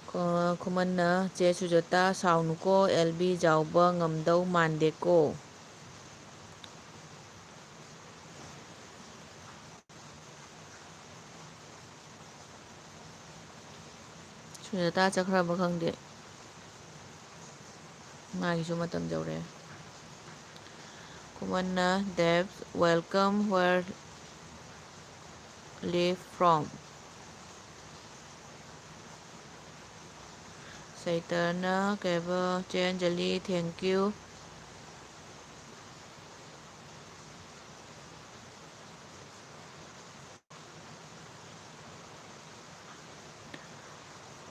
ꯈꯨ-, ꯈꯨꯃꯟꯅ, ꯆꯦ ꯁꯨꯖꯇꯥ, ꯁꯥꯎꯅꯨꯀꯣ, ꯑꯦꯜ ꯕꯤ ꯖꯥꯎꯕ ꯉꯝꯗꯧ ꯃꯥꯟꯗꯦꯀꯣ꯫ ꯁꯨꯖꯇꯥ ꯆꯠꯈ꯭ꯔꯕ ꯈꯪꯗꯦ꯫ ꯃꯥꯒꯤꯁꯨ ꯃꯇꯝ ꯌꯧꯔꯦ꯫ ꯈꯨꯃꯟꯅ, Debs, welcome, where live from? ꯁꯩꯇꯅ ꯀꯩꯕ, ꯆꯦ Anjali, thank you꯫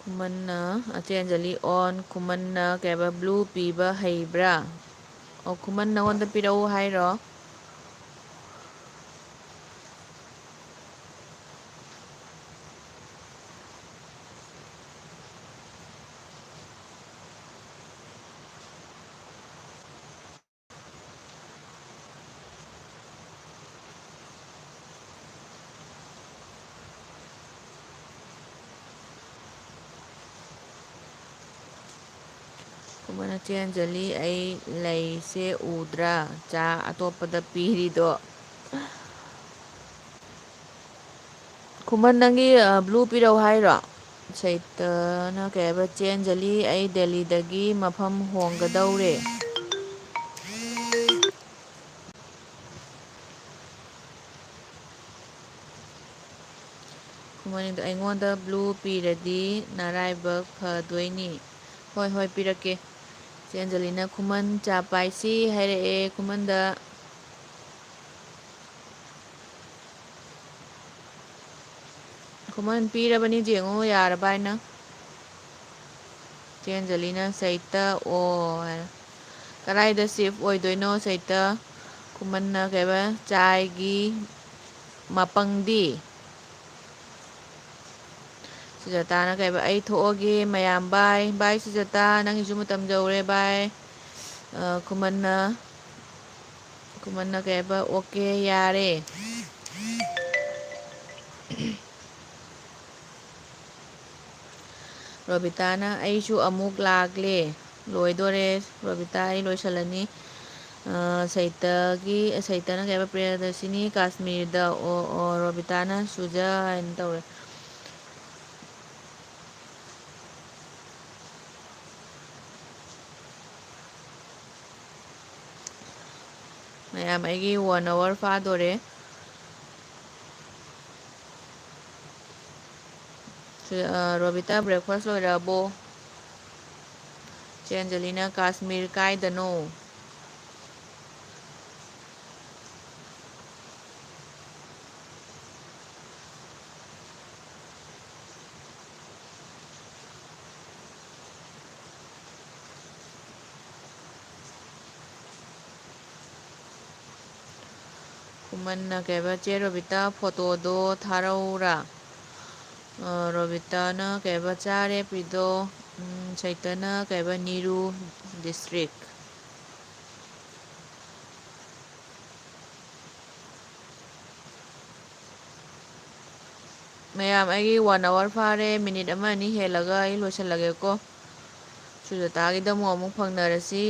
ꯈꯨꯃꯟꯅ, ꯑꯆꯦ Anjali on, ꯈꯨꯃꯟꯅ ꯀꯩ ꯍꯥꯏꯕ, blue ꯄꯤꯕ ꯍꯩꯕ꯭ꯔꯥ? ꯑꯣ, ꯈꯨꯃꯟ ꯅꯉꯣꯟꯗ ꯄꯤꯔꯛꯎ ꯍꯥꯏꯔꯣ? ꯈꯨꯃꯟ, ꯑꯆꯦ ꯑꯟꯖꯂꯤ, ꯑꯩ ꯂꯩꯁꯦ ꯎꯗ꯭ꯔꯥ? ꯆꯥ ꯑꯇꯣꯞꯄꯗ ꯄꯤꯔꯤꯗꯣ꯫ ꯈꯨꯃꯟ, ꯅꯪꯒꯤ, ꯑ, blue ꯄꯤꯔꯛꯎ ꯍꯥꯏꯔꯣ? ꯁꯩꯇꯅ ꯀꯩ ꯍꯥꯏꯕ, ꯆꯦ ꯑꯟꯖꯂꯤ, ꯑꯩ ꯗꯦꯜꯂꯤꯗꯒꯤ ꯃꯐꯝ ꯍꯣꯡꯒꯗꯧꯔꯦ꯫ ꯈꯨꯃꯟꯗ, ꯑꯩꯉꯣꯟꯗ blue ꯄꯤꯔꯗꯤ ꯅꯔꯥꯏꯕꯛ ꯐꯗꯣꯏꯅꯤ꯫ ꯍꯣꯏ, ꯍꯣꯏ, ꯄꯤꯔꯛꯀꯦ꯫ ꯆꯦ ꯑꯟꯖꯂꯤꯅ, "ꯈꯨꯃꯟ ꯆꯥ ꯄꯥꯏꯁꯤ" ꯍꯥꯏꯔꯛꯑꯦ꯫ ꯈꯨꯃꯟꯗ, ꯈꯨꯃꯟ ꯄꯤꯔꯕꯅꯤ, ꯌꯦꯡꯉꯣ, ꯌꯥꯔꯕ ꯍꯥꯏꯅ꯫ ꯆꯦ ꯑꯟꯖꯂꯤꯅ, "ꯁꯩꯇ ꯑꯣ" ꯍꯥꯏꯅ꯫ "ꯀꯗꯥꯏꯗ shift ꯑꯣꯏꯗꯣꯏꯅꯣ ꯁꯩꯇ?" ꯈꯨꯃꯟꯅ ꯀꯩꯕ, "ꯆꯥꯏꯒꯤ ꯃꯄꯪꯗꯤ?" ꯁꯨꯖꯥꯇꯥꯅ ꯀꯩꯕ, "ꯑꯩ ꯊꯣꯛꯑꯒꯦ ꯃꯌꯥꯝ, bye꯫ Bye ꯁꯨꯖꯥꯇꯥ, ꯅꯪꯒꯤꯁꯨ ꯃꯇꯝ ꯌꯧꯔꯦ, bye꯫" ꯑ, ꯈꯨꯃꯟꯅ, ꯈꯨꯃꯟꯅ ꯀꯩ ꯍꯥꯏꯕ? "ꯑꯣꯀꯦ, ꯌꯥꯔꯦ"꯫ ꯔꯣꯕꯤꯇꯥꯅ, "ꯑꯩꯁꯨ ꯑꯃꯨꯛ ꯂꯥꯛꯂꯦ"꯫ ꯂꯣꯏꯗꯣꯔꯦ ꯔꯣꯕꯤꯇꯥ, ꯑꯩ ꯂꯣꯏꯁꯤꯜꯂꯅꯤ꯫ ꯑ, ꯁꯩꯇꯒꯤ, ꯁꯩꯇꯅ ꯀꯩ ꯍꯥꯏꯕ? "ꯄ꯭ꯔꯤꯌꯗꯔꯁꯤꯅꯤ ꯀꯥꯁꯃꯤꯔꯗ"꯫ ꯑꯣ, ꯑꯣ, ꯔꯣꯕꯤꯇꯥꯅ "ꯁꯨꯖ" ꯍꯥꯏꯅ ꯇꯧꯔꯦ꯫ ꯃꯌꯥꯝ, ꯑꯩꯒꯤ one hour ꯐꯥꯗꯣꯔꯦ꯫ ꯁꯤ, ꯑ, ꯔꯣꯕꯤꯇꯥ, breakfast ꯂꯣꯏꯔꯛꯑꯕꯣ? ꯆꯦ ꯑꯟꯖꯂꯤꯅ, "ꯀꯥꯁꯃꯤꯔ ꯀꯥꯏꯗꯅꯣ?" ꯈꯨꯃꯟꯅ ꯀꯩꯕ, "ꯆꯦ ꯔꯣꯕꯤꯇꯥ, ꯐꯣꯇꯣꯗꯣ ꯊꯥꯔꯛꯎꯔꯥ?" ꯑ, ꯔꯣꯕꯤꯇꯥꯅ ꯀꯩꯕ, "ꯆꯥꯔꯦ ꯄ꯭ꯔꯤꯗꯣ"꯫ ꯎꯝ, ꯁꯩꯇꯅ ꯀꯩꯕ, "ꯅꯤꯔꯨ district"꯫ ꯃꯌꯥꯝ, ꯑꯩꯒꯤ one hour ꯐꯥꯔꯦ, ꯃꯤꯅꯤꯠ ꯑꯃ ꯑꯅꯤ ꯍꯦꯜꯂꯒ ꯑꯩ ꯂꯣꯏꯁꯤꯜꯂꯒꯦꯀꯣ꯫ ꯁꯨꯖꯇꯥꯒꯤꯗ ꯑꯃꯨꯛ, ꯑꯃꯨꯛ ꯐꯪꯅꯔꯁꯤ꯫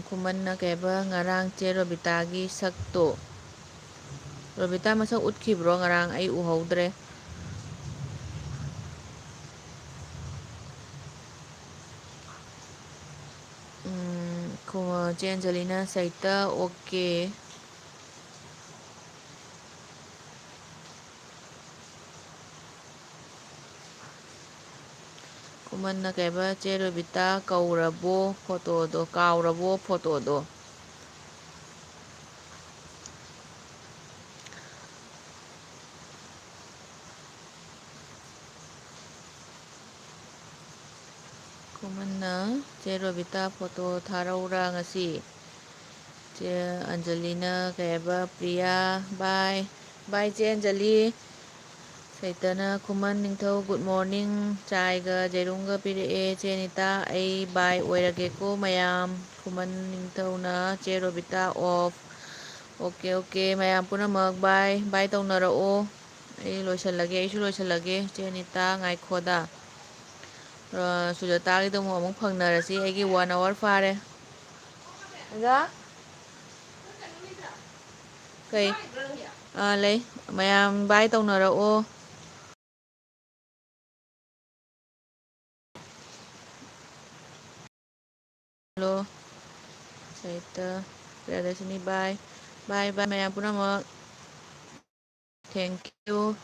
ꯈꯨꯃꯟꯅ ꯀꯩꯕ, "ꯉꯔꯥꯡ ꯆꯦ ꯔꯣꯕꯤꯇꯥꯒꯤ ꯁꯛꯇꯣ"꯫ ꯔꯣꯕꯤꯇꯥ ꯃꯁꯛ ꯎꯠꯈꯤꯕ꯭ꯔꯣ ꯉꯔꯥꯡ? ꯑꯩ ꯎꯍꯧꯗ꯭ꯔꯦ꯫ ꯎꯝ, ꯈꯨ-, ꯆꯦ ꯑꯟꯖꯂꯤꯅ, "ꯁꯩꯇ, ꯑꯣꯀꯦ"꯫ ꯈꯨꯃꯟꯅ ꯀꯩꯕ, "ꯆꯦ ꯔꯣꯕꯤꯇꯥ, ꯀꯧꯔꯕꯣ ꯐꯣꯇꯣꯗꯣ, ꯀꯥꯎꯔꯕꯣ ꯐꯣꯇꯣꯗꯣ?" ꯈꯨꯃꯟꯅ, "ꯆꯦ ꯔꯣꯕꯤꯇꯥ, ꯐꯣꯇꯣ ꯊꯥꯔꯛꯎꯔꯥ ꯉꯁꯤ?" ꯆꯦ ꯑꯟꯖꯂꯤꯅ ꯀꯩ ꯍꯥꯏꯕ, "ꯄ꯭ꯔꯤꯌꯥ, bye꯫ Bye, ꯆꯦ ꯑꯟꯖꯂꯤ꯫ ꯆꯩꯇꯅ, "ꯈꯨꯃꯟ ꯅꯤꯡꯊꯧ, good morning, ꯆꯥꯏꯒ ꯌꯦꯔꯨꯝꯒ ꯄꯤꯔꯛꯑꯦ꯫ ꯆꯦ ꯑꯅꯤꯇꯥ, ꯑꯩ bye ꯑꯣꯏꯔꯒꯦꯀꯣ ꯃꯌꯥꯝ꯫" ꯈꯨꯃꯟ ꯅꯤꯡꯊꯧꯅ, "ꯆꯦ ꯔꯣꯕꯤꯇꯥ, off꯫" ꯑꯣꯀꯦ, ꯑꯣꯀꯦ, ꯃꯌꯥꯝ ꯄꯨꯝꯅꯃꯛ bye bye ꯇꯧꯅꯔꯛꯑꯣ꯫ ꯑꯩ ꯂꯣꯏꯁꯤꯜꯂꯒꯦ, ꯑꯩꯁꯨ ꯂꯣꯏꯁꯤꯜꯂꯒꯦ꯫ ꯆꯦ ꯑꯅꯤꯇꯥ, ꯉꯥꯏꯈꯣꯗ꯫ ꯑ, ꯁꯨꯖꯇꯥꯒꯤꯗ ꯑꯃꯨꯛ, ꯑꯃꯨꯛ ꯐꯪꯅꯔꯁꯤ꯫ ꯑꯩꯒꯤ one hour ꯐꯥꯔꯦ꯫ ꯑꯣꯖꯥ? ꯀꯩ? ꯑꯥ, ꯂꯩ꯫ ꯃꯌꯥꯝ bye ꯇꯧꯅꯔꯛꯑꯣ꯫ Hello. Sahitya, Priyadarshini, bye꯫ Bye bye ꯃꯌꯥꯝ ꯄꯨꯝꯅꯃꯛ꯫ Thank you꯫